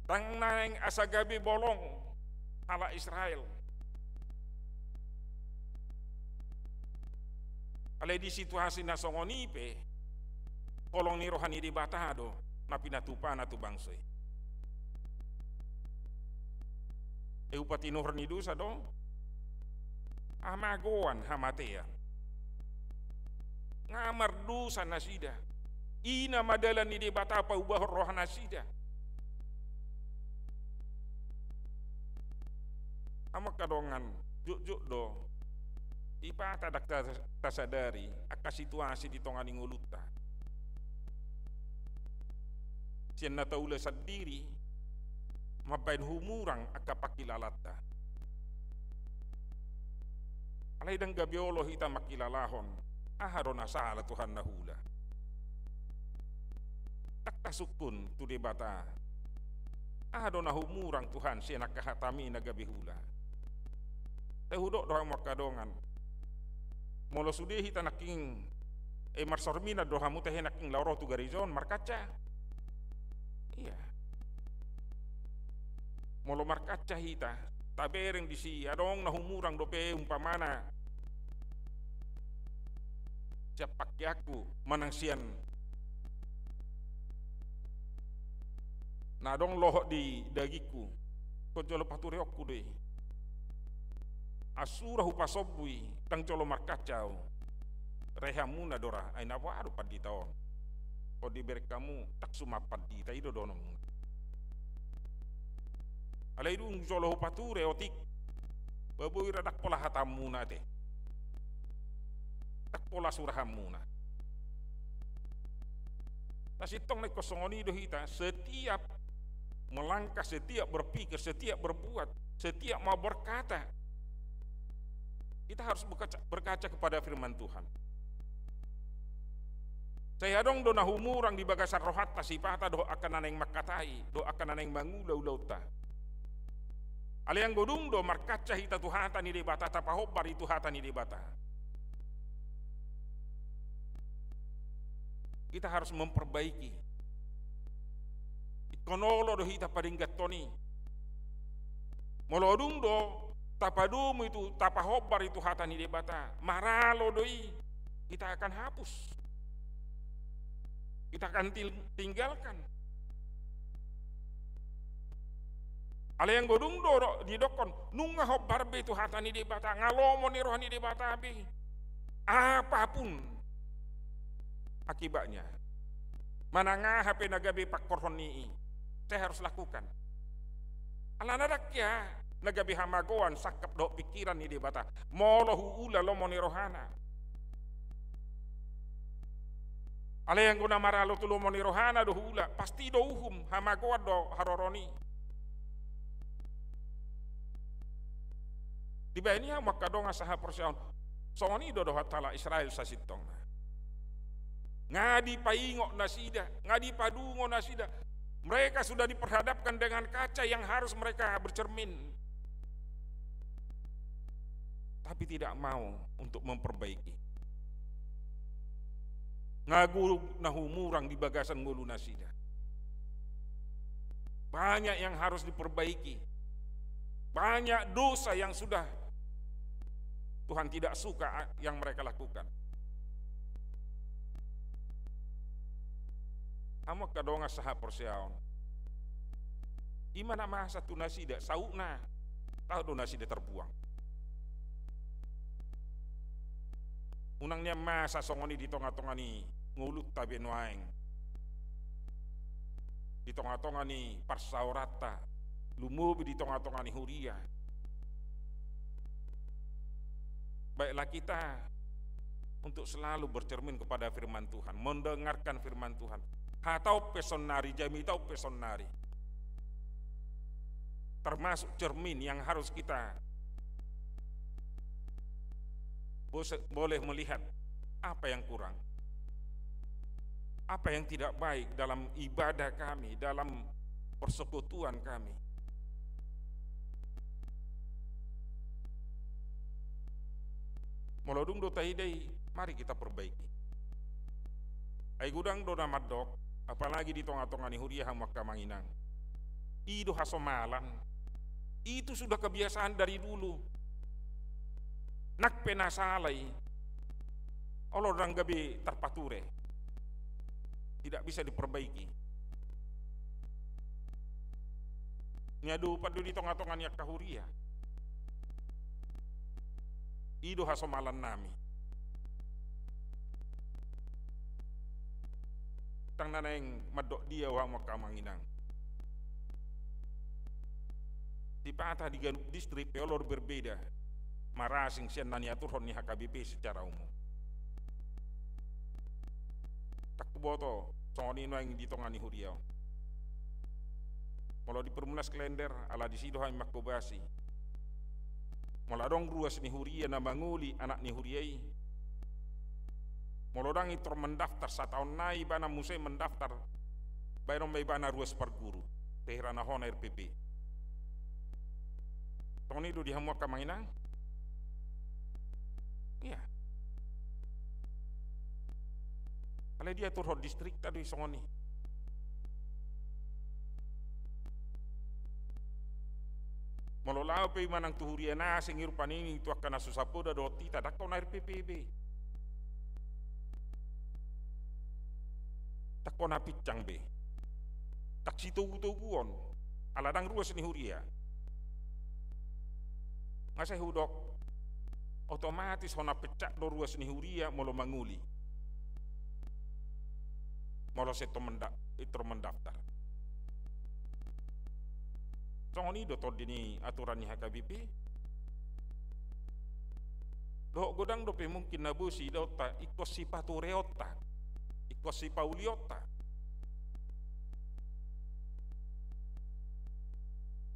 ndang na naeng asa gabe bolong halak Israel. Alai di situasi na songon i pe, holong ni roha ni Debata do na pinatupana tu bangso i. Ahu patinuhor ni dosa do, hamagoan, hamatean. Nga mardosa nasida. I nama dalan ni Debata paubahon roha nasida. Hamu angka dongan, jotjot do Sipata ndang ta-, tasadari angka situasi di tonga ni ngolunta. Sian na taula sandiri mambahen humurang angka pangkilalanta. Alai ndang gabe olo hita mangkilalahon aha do na sala tu hita na huhula. Ndang tasungkun tu Debata. Aha do na humurang Tuhan sian angka hatami na gabe huhula. Tahe hudok do hamu angka dongan. Molo sude hita nangkin, eh, marsorminan do hamu tahe nangkin laho ro tu gareja on markaca. Iya. Molo markaca hita, tabereng disi adong na humurang dope umpamana sian pangkeanku manang sian na adong lohot di dagingku. Ingkon jolo patureonku do i. Asura hupasombu i, ndang jolo markaca au. Rehamuna do ra, ai na boha do pandita on. Ingkon dibereng hamu, ndang suman pandita, i do dohononmuna. Alai dung jolo hupature otik, ba boi ra ndang pola hatamuna ate. Ndang pola surahanmuna. Na sintong na ingkon songon i do hita, setiap melangkah, setiap berpikir, setiap berbuat, setiap mau berkata, kita harus berkaca, berkaca kepada firman Tuhan. Sai adong do na humurang di bagasan rohanta sipata dohot angka na naeng mangkatai, dohot angka na naeng mangula ulaonta. Alai anggo dung do markaca hita tu hata ni Debata, tapahombar i tu hata ni Debata, kita harus memperbaiki. Ingkon olo do hita padengganhon i. Molo dung do tapadomu i tu, tapahombar i tu hata ni Debata, maralo do i, kita akan hapus. Kita akan til-, tinggalkan. Alai anggo dung do, do didokkon, nunga hombar be tu hata ni Debata, nga lomo ni roha ni Debata be. Apapun akibatnya, manang aha pe na gabe pangkorhon ni i, saya harus lakukan. Alana ndang hea na gabe hamagoan sangkap dohot pingkiran ni Debata molo huula lomo ni rohana. Alai anggo na maralo tu lomo ni rohana do huula, pasti do uhum, hamagoan do haroroan i. Dibahen i hamu angka dongan sahaporseaon, songon i do dohot halak Israel sasintongna. Nga dipaingot nasida, nga dipadungo nasida. Mereka sudah diperhadapkan dengan kaca yang harus mereka bercermin, tapi tidak mau untuk memperbaiki. Nga guruk na humurang di bagasan ngolu nasida. Banyak yang harus diperbaiki. Banyak dosa yang sudah Tuhan tidak suka yang mereka lakukan. Hamu angka dongan sahaporseaon, i ma na masa tu nasida, sautna tahu do nasida terbuang. Unang nian masa songon i di tonga-tonga ni ngolunta be nuaeng, di tonga-tonga ni parsaoranta, lumobi di tonga-tonga ni huria. Baiklah kita untuk selalu bercermin kepada firman Tuhan, mendengarkan firman Tuhan. Hata on pe saonari, jamita on pe saonari. Termasuk cermin yang harus kita bose-, boleh melihat apa yang kurang, apa yang tidak baik dalam ibadah kami, dalam persekutuan kami. Molo dung do taida i, mari kita perbaiki. Ai godang do na mandok, apalagi di tonga-tonga ni huria, hamu angka amang inang. I do hasomalan. Itu sudah kebiasaan dari dulu. Nang pe na sala i, olo ndang gabe tarpature. Tidak bisa diperbaiki. Niadopan do di tonga-tonga ni angka huria. I do hasomalan nami. Ndang na naeng mandok dia, hamu angka amang inang. Sipata di ganup distrik pe olo do berbeda. marasing sian na niaturhon ni H K B P secara umum. Ndang huboto songon i nuaeng di tonga ni huria on. Molo di Perumnas Klender, ala disi do hami manghobasi. Molo adong ruas ni huria na mangoli anak ni huria i, molo ndang i tor mendaftar, sataon nai ibana muse mendaftar, baenon ma ibana ruas parguru, teheran na hona R P P. Songon i do di hamu angka amang inang? Ia. Alai diaturhon distrikta do i songon i. Molo laho pe i manang tu huria na asing i rupani, tu angka na so sapoda dohot hita, ndang hona R P P be. Ndang hona pinsang be. Ndang sitogu-toguon. Ala ndang ruas ni huria. Nga sai hudok, otomatis hona pecat do ruas ni huria molo mangoli. Molo sai tor menda-, tor mendaftar. Songon i do tondi ni aturan ni H K B P. Dohot godang dope mungkin na boi siidaonta, ingkon sipatureonta, ingkon sipaulionta.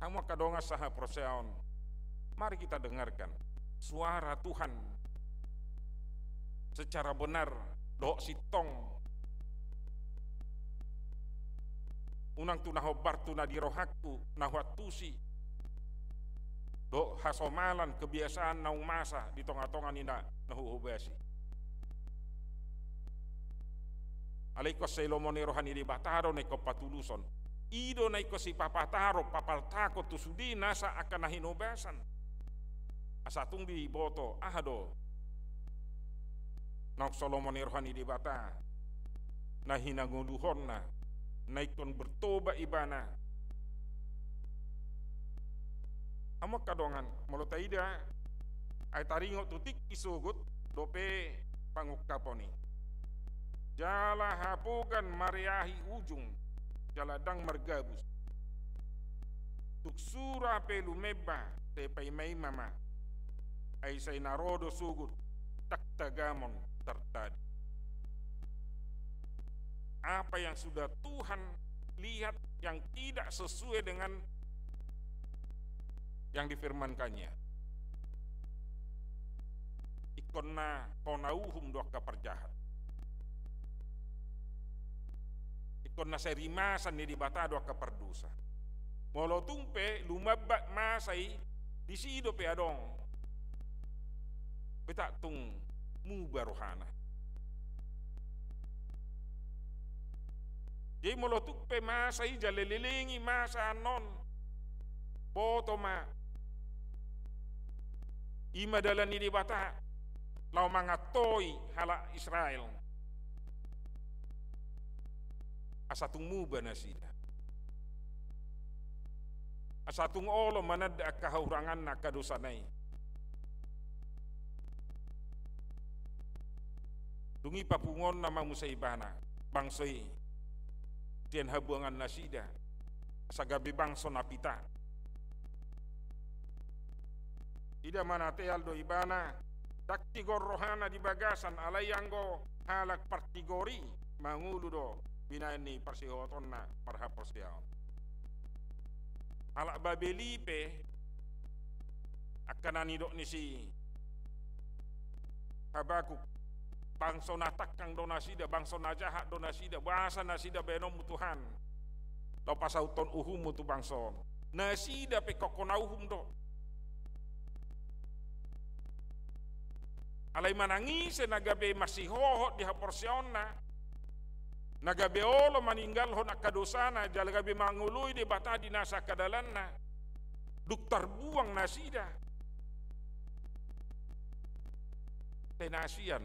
Hamu angka dongan sahaporseaon, mari kita dengarkan suara Tuhan secara benar dohot sintong. Unang tu na hombar tu na di rohangku na huantusi dohot hasomalan kebiasaan naung masa di tonga-tonga ni na, na huhobasi. Alai ingkon sai lomo ni roha ni Debata do na ingkon patuluson. I do na ingkon sipapataron, papaltakhon tu sude nasa angka na hinobasan. Asa tung diboto, aha do naung so lomo ni roha ni Debata na hinangoluhonna, na ingkon bertobat ibana. Hamu angka dongan, molo taida, ai taringot tu tingki sogot dope pangungkapon i. Jala hapogan mareahi ujung, jala ndang margabus. Tung sura pe lumeba, sai paima-ima ma. Ai sai na ro do sogot, ndang tagamon tartadi. Apa yang sudah Tuhan lihat yang tidak sesuai dengan yang difirmankannya. Ingkon na hona uhum do angka parjahat. Ingkon na sai rimasan ni Debata do angka pardosa. Molo tung pe lumambat masa i, disi dope adong. Petak tung muba rohana. Jadi molo tung pe masa i jala lelengi masa annon, boto ma. I ma dalan ni Debata laho mangantoi halak Israel. Asa tung muba nasida. Asa tung olo mananda angka hahuranganna, angka dosana i. Dung i papunguonna ma muse ibana bangso i sian habuangan nasida, asa gabe bangso na pita. Ida ma na teal do ibana, ndang tigor rohana di bagasan, alai anggo halak partigor i mangolu do binahen ni parsihohotonna marhaporseaon. Halak Babel i pe, angka na nidok ni si Habakuk, bangso na tangkang do nasida, bangso na jahat do nasida, boasa nasida baenonmu Tuhan laho pasauthon uhummu tu bangso on? Nasida pe ingkon hona uhum do. Alai manang ise na gabe marsihohot di haporseaonna, na gabe olo maninggalhon angka dosana jala gabe mangoloi Debata di nasa angka dalanna, dung tarbuang nasida, penasian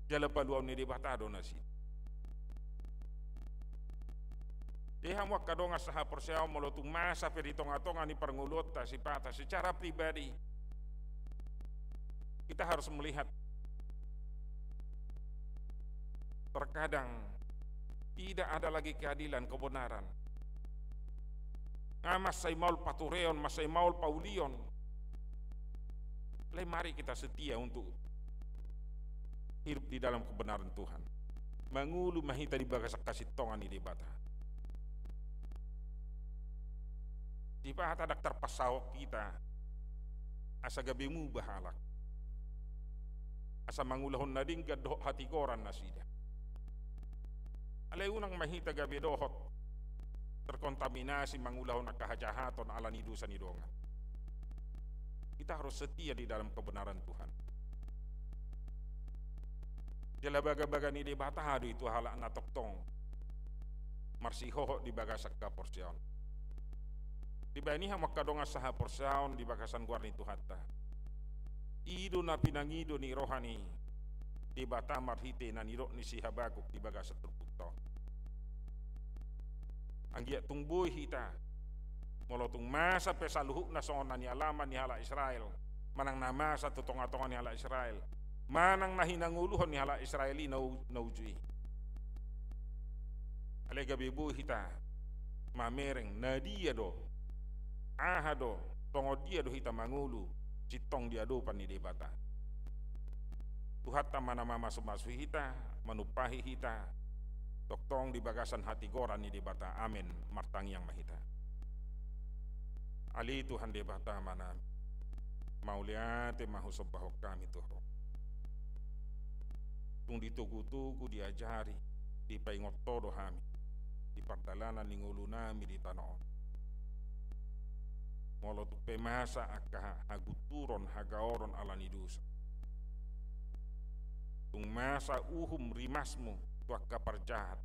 jala paluaon ni Debata do nasida. Jadi hamu angka dongan sahaporseaon, molo tung masa pe di tonga-tonga ni parngoluonta sipata secara pribadi, kita harus melihat terkadang tidak ada lagi keadilan, kebenaran. Nga mansai maol patureon, mansai maol paulion. Alai mari kita setia untuk hidup di dalam kebenaran Tuhan. Mangolu ma hita di bagasan hasintongan ni Debata. Debata ndang tarpasahat hita asa gabe muba halak, asa mangulahon na denggan dohot hatigoran nasida. Alai unang ma hita gabe dohot terkontaminasi mangulahon angka hajahaton ala ni dosa ni dongan. Kita harus setia di dalam kebenaran Tuhan. Jala bagabaga ni Debata do i tu halak na tongtong marsihohot di bagasan haporseaon. Dibahen i hamu angka dongan sahaporseaon di bagasan goar ni Tuhanta, i do na pinangido ni roha ni Debata marhite na nidok ni si Habakuk di bagasan turpukta on. Anggiat tung boi hita, molo tung masa pe saluhutna songon na nialaman ni halak Israel, manang na masa tu tongatonga ni halak Israel, manang na hinangoluhon ni halak Israel i na u-, na uju i. Alai gabe boi hita mamereng na dia do, aha do, songon dia do hita mangolu sintong di adopan ni Debata. Tuhanta ma na mamasumasu hita, manumpahi hita tongtong di bagasan hatigoran ni Debata. Amen. Martangiang ma hita. Ale Tuhan Debata Amanami, mauliate ma husombahon hami tu Ho. Tung ditogutogu, diajari, dipaingot Ho do hami di pardalanan ni ngolunami di tano on. Molo tung pe masa angka hagunturon, hagaoron ala ni dosa, tung masa uhum rimasmu tu angka parjahat,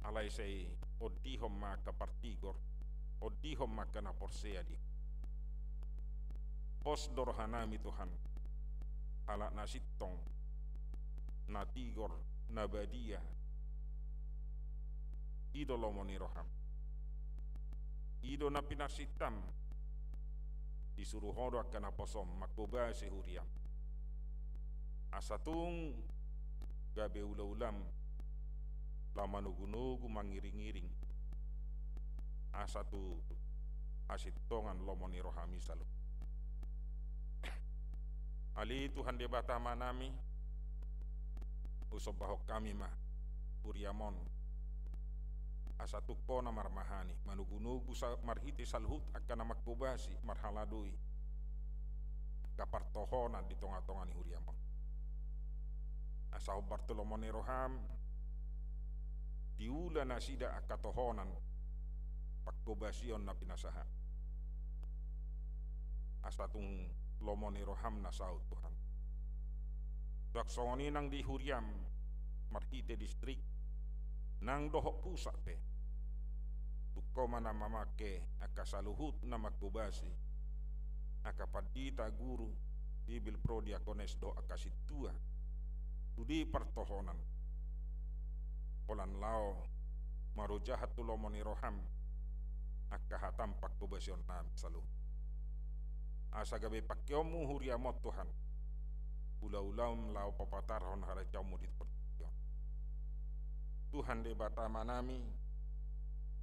alai sai ondihon ma angka partigor, ondihon ma angka na porsea di Ho. Pos do rohanami Tuhan, halak na sintong, na tigor, na badia, i do lomo ni roham. I do na pinarsintam. Disuru Ho do angka naposom manghobasi huriam, asa tung gabe ulaulam laho manogunogu, mangiringiring, asa tu hasintongan lomo ni rohami saluhut. Ale Tuhan Debata Amanami, husombahon hami ma huriam on, asa tung Ho na marmahani, manogunogu sa-, marhite saluhut angka na manghobasi, marhaladoi angka partohonan di tongatonga ni huriam on. Asa hombar tu lomo ni roham, diula nasida angka tohonan panghobasion na pinasahat, asa tung lomo ni roham na saut Tuhan. Suang songon i nang di huriam, marhite distrik nang dohot pusat pe, tung Ho ma na mamangke angka saluhut na manghobasi, angka pandita, guru, sibil, pro, diakones dohot angka sintua, sude partohonan, holan laho marojahan tu lomo ni roham angka hatam panghobasionnami saluhut. Asa gabe pangkeonmu huriam on Tuhan, ulaulaam laho papatarhon harajaonmu di portibi on. Tuhan Debata Amanami,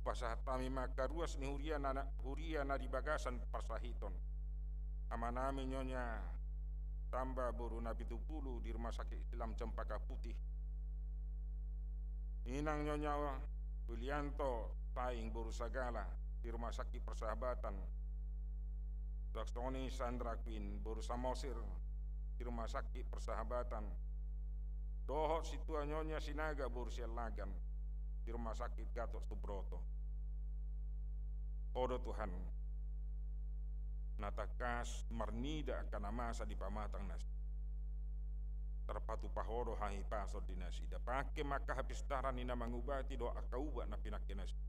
pasahat hami ma angka ruas ni huria na, huria na di bagasan parsahiton. Amanami Nyonya Tamba boru Napitupulu di Rumah Sakit Islam Cempaka Putih. Inang Nyonya Wilianto Taing boru Sagala di Rumah Sakit Persahabatan. Suang songon i Sandra Queen boru Samosir di Rumah Sakit Persahabatan. Dohot sintua Nyonya Sinaga boru Siallagan di Rumah Sakit Gatot Subroto. Ho do Tuhan na tangkas marnida angka na masa di pamatang nasida. Tarpatupa Ho do hahipason di nasida. Pangke ma angka hapistaran ni na mangubati dohot angka ubat na pinangke nasida.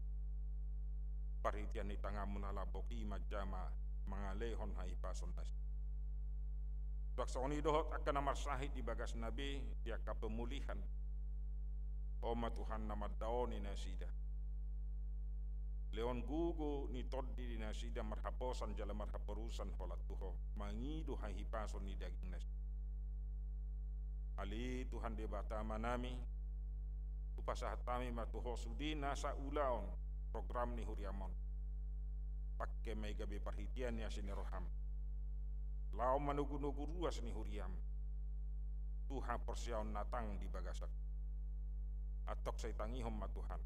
Parhitean ni tanganmu na lambok i manjama mangalehon hahipason nasida. Suang songon i dohot angka na marsahit di bagasna be di angka pemulihan. Ho ma Tuhan na mandaoni nasida. Lehon gogo ni tondi di nasida marhaposan jala marhaporusan holan tu Ho, mangido hahipason ni daging nasida. Ale Tuhan Debata Amanami, hupasahat hami ma tu Ho sude nasa ulaon program ni huriam on. Pangke ma i gabe parhitean ni asi ni roham. Ahu manogunogu ruas ni huriam tu haporseaon na tang di bagasan. Antong sai tangihon ma Tuhan.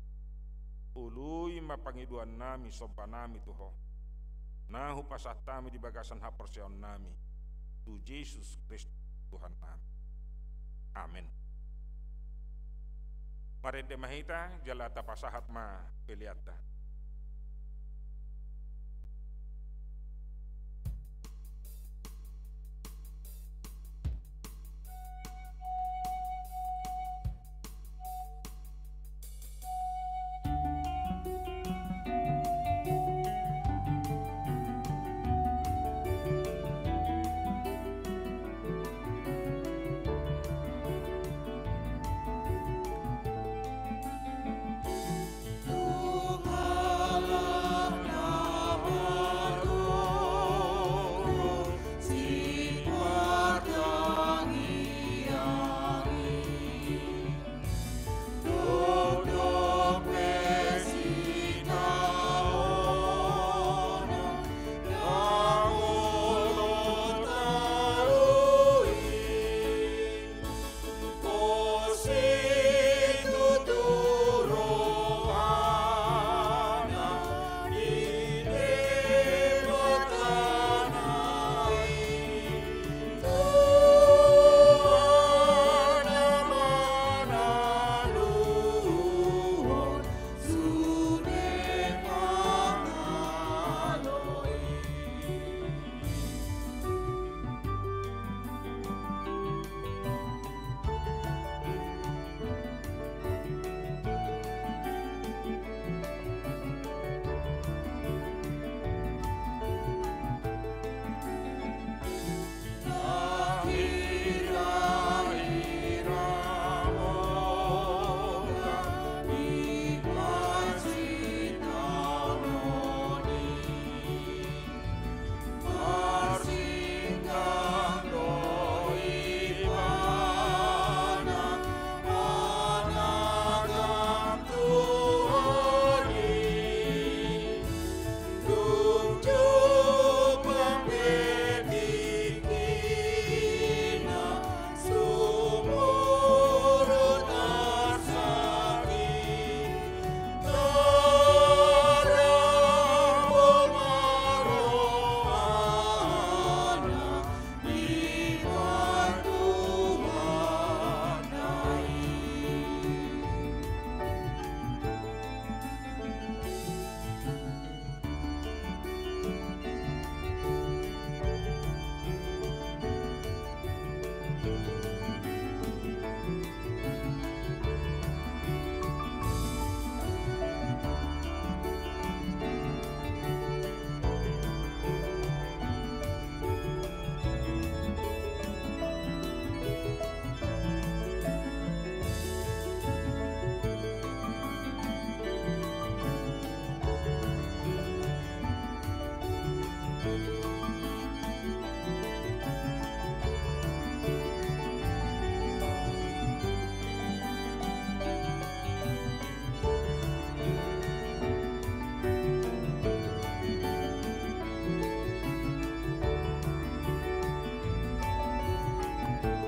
Oloi ma pangidoannami, sombanami tu Ho, na hupasahat hami di bagasan haporseaonnami tu Jesus Kristus Tuhannami. Amen. Marende ma hita jala tapasahat ma peleanta.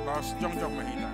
Laos jongjong ma hita.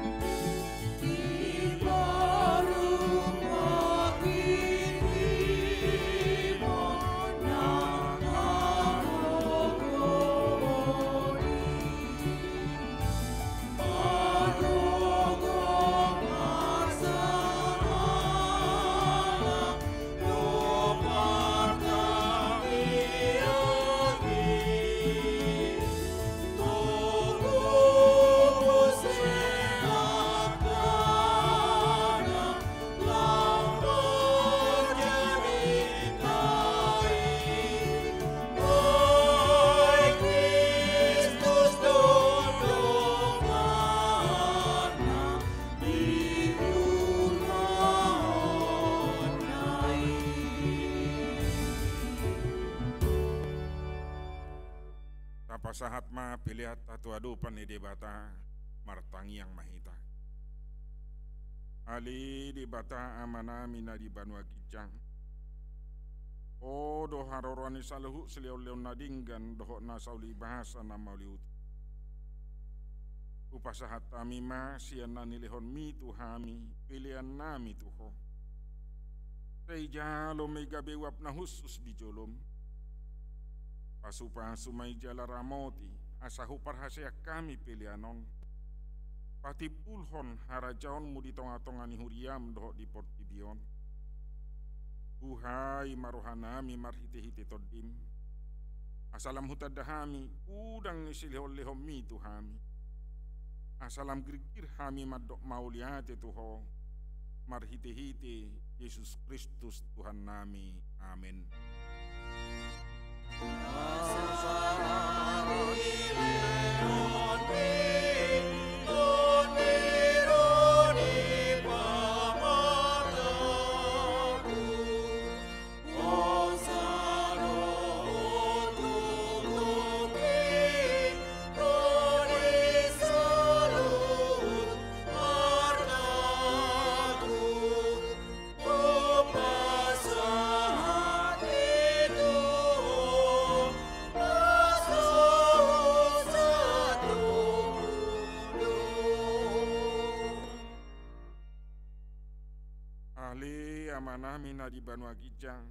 Tapasahat ma peleanta tu adopan ni Debata, martangiang ma hita. Ale Debata Amanami na di banua ginjang, Ho do haroroan ni saluhut silehonlehon na denggan dohot na saulibasa na mauliuti. Hupasahat hami ma sian na nilehonmi tu hami pelean nami tu Ho. Sai jalo ma i gabe uap na hushus di jolom. Pasupasu ma i jala ramoti, asa huparhaseang hami pelean on patimbulhon harajaonmu di tongatonga ni huriam dohot di portibi on. Buhai ma rohanami marhitehite Tondim, asa lam hutanda hami godang ni silehonlehonmi tu hami, asa lam girgir hami mandok mauliate tu Ho, marhitehite Jesus Kristus Tuhannami. Amen. Ale Amanami na di banua ginjang,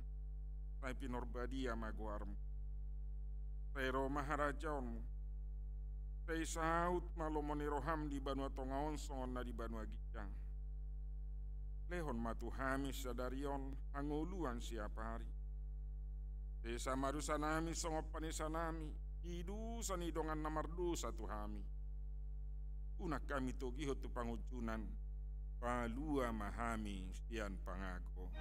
sai pinarbadia ma goarmu. Sai ro ma harajaonmu. Sai saut ma lomo ni roham di banua tonga on songon na di banua ginjang. Lehon ma tu hami sadari on hangoluan siapari. Sesa ma dosanami songon panesanami di dosa ni dongan na mardosa tu hami. Unang hami togihon tu pangunjunan, palua ma hami sian pangago.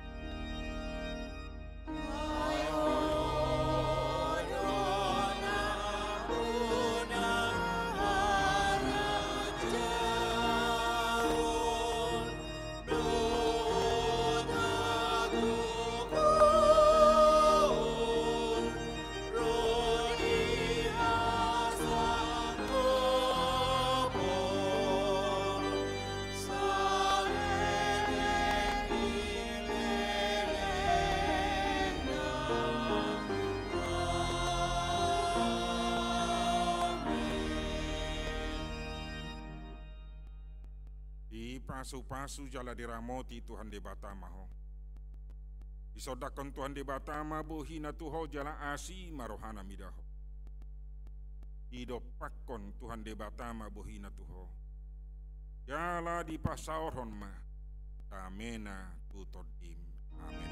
Dipasupasu jala diramoti Tuhan Debata ma ho. Disondangkon Tuhan Debata ma bohina tu ho jala asi ma rohana mida ho. Didompakkon Tuhan Debata ma bohina tu ho. Jala dipasaorhon ma damena tu tondim. Amen.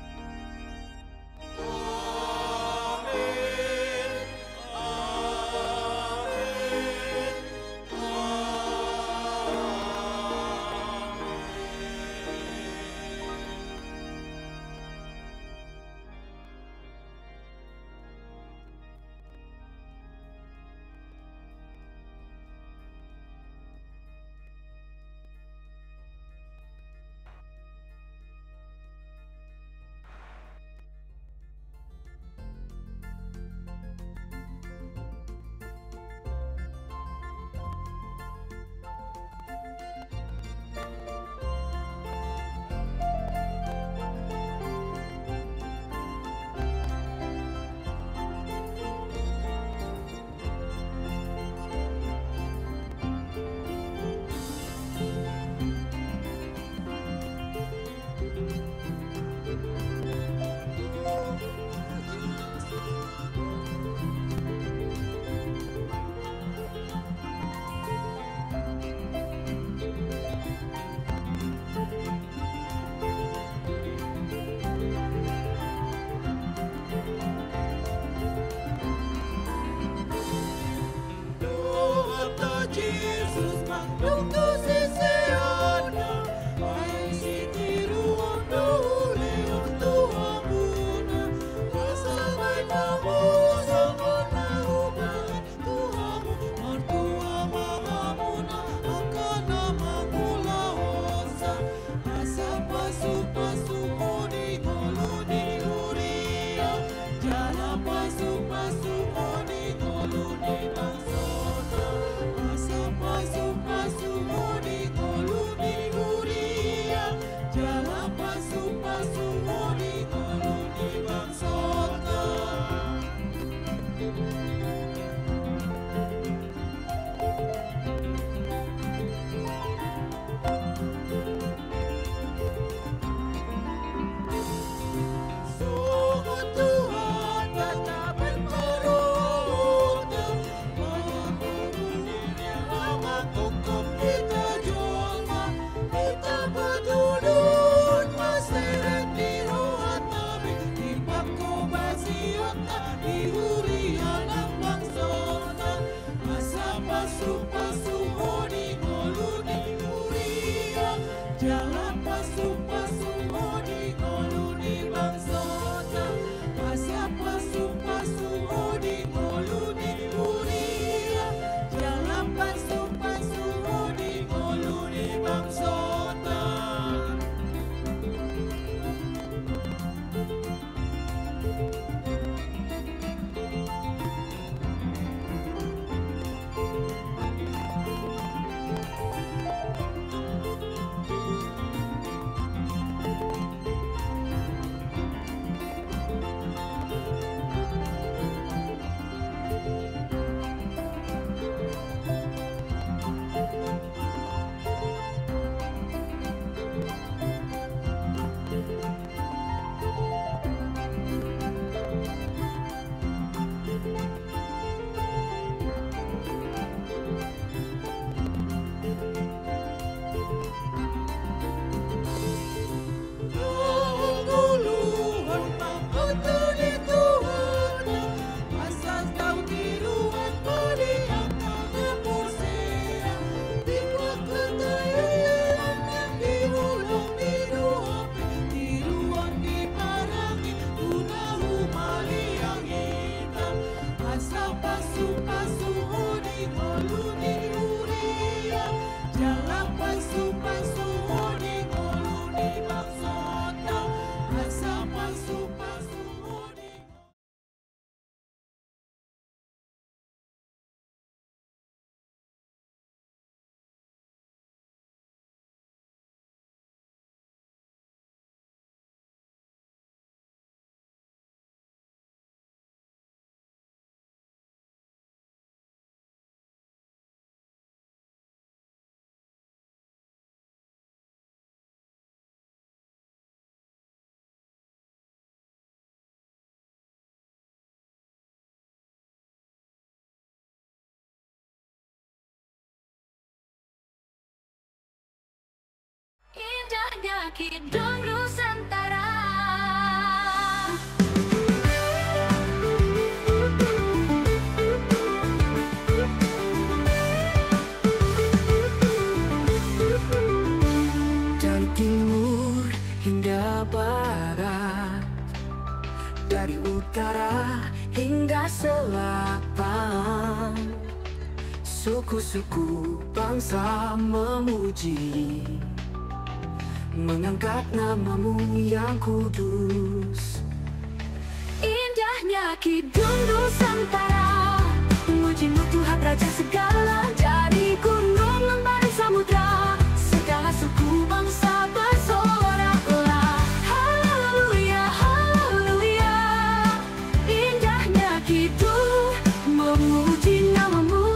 Dohot Jesus mandok tu siseanna, ai sitiruon do ulehon tu hamuna, asa baen hamu songon na hubaen tu hamu. Martua ma hamuna angka na mangulahonsa, asa pasupasuhon i ngolu ni huria, jala pasupasuhon i ngolu ni bangsona, asa Kidung Nusantara. Dari timur hingga barat, dari utara hingga selatan, suku-suku bangsa memuji, mengangkat nama-Mu yang kudus. Indahnya Kidung Nusantara, memuji-Mu Tuhan Raja segala, dari gunung, lembah, dan samudra, segala suku bangsa bersoraklah. Haleluya, haleluya. Indahnya Kidung, memuji nama-Mu.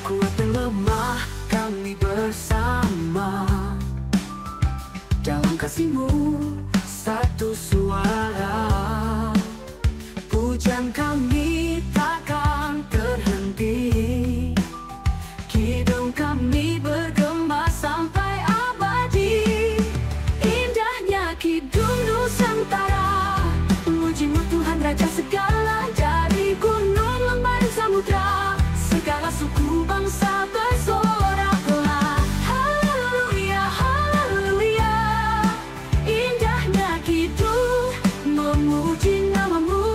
Kuat dan lemah kami bersama, dalam kasih-Mu satu suara. Pujian kami takkan terhenti, kidung kami bergema sampai abadi. Indahnya Kidung Nusantara, memuji-Mu Tuhan Raja segala, dari gunung, lembah, dan samudra, segala suku bangsa bersoraklah. Haleluya, haleluya. Indahnya Kidung, memuji nama-Mu.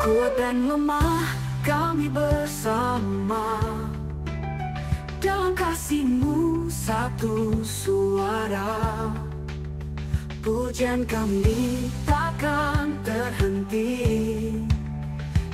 Kuat dan lemah kami bersama, dalam kasih-Mu satu suara. Pujian kami takkan terhenti,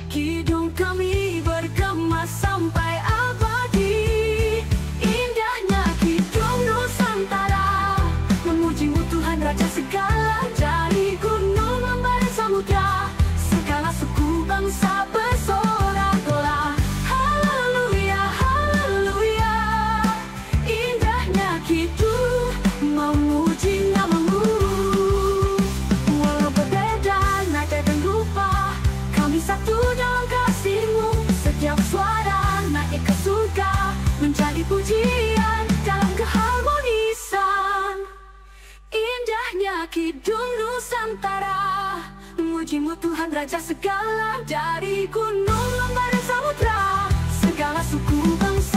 kidung kami bergema sampai abadi. Indahnya Kidung Nusantara, memuji-Mu Tuhan Raja segala, dari gunung, lembah, dan samudra, segala suku bangsa bersoraklah. Haleluya, haleluya. Indahnya Kidung, memuji nama-Mu. Walau berbeda nada dan rupa, kami satu dalam kasih-Mu. Setiap suara naik ke surga, menjadi pujian dalam keharmonisan. Indahnya Kidung Nusantara, memuji-Mu Tuhan Raja segala, dari gunung, lembah, dan samudra, segala suku bangsa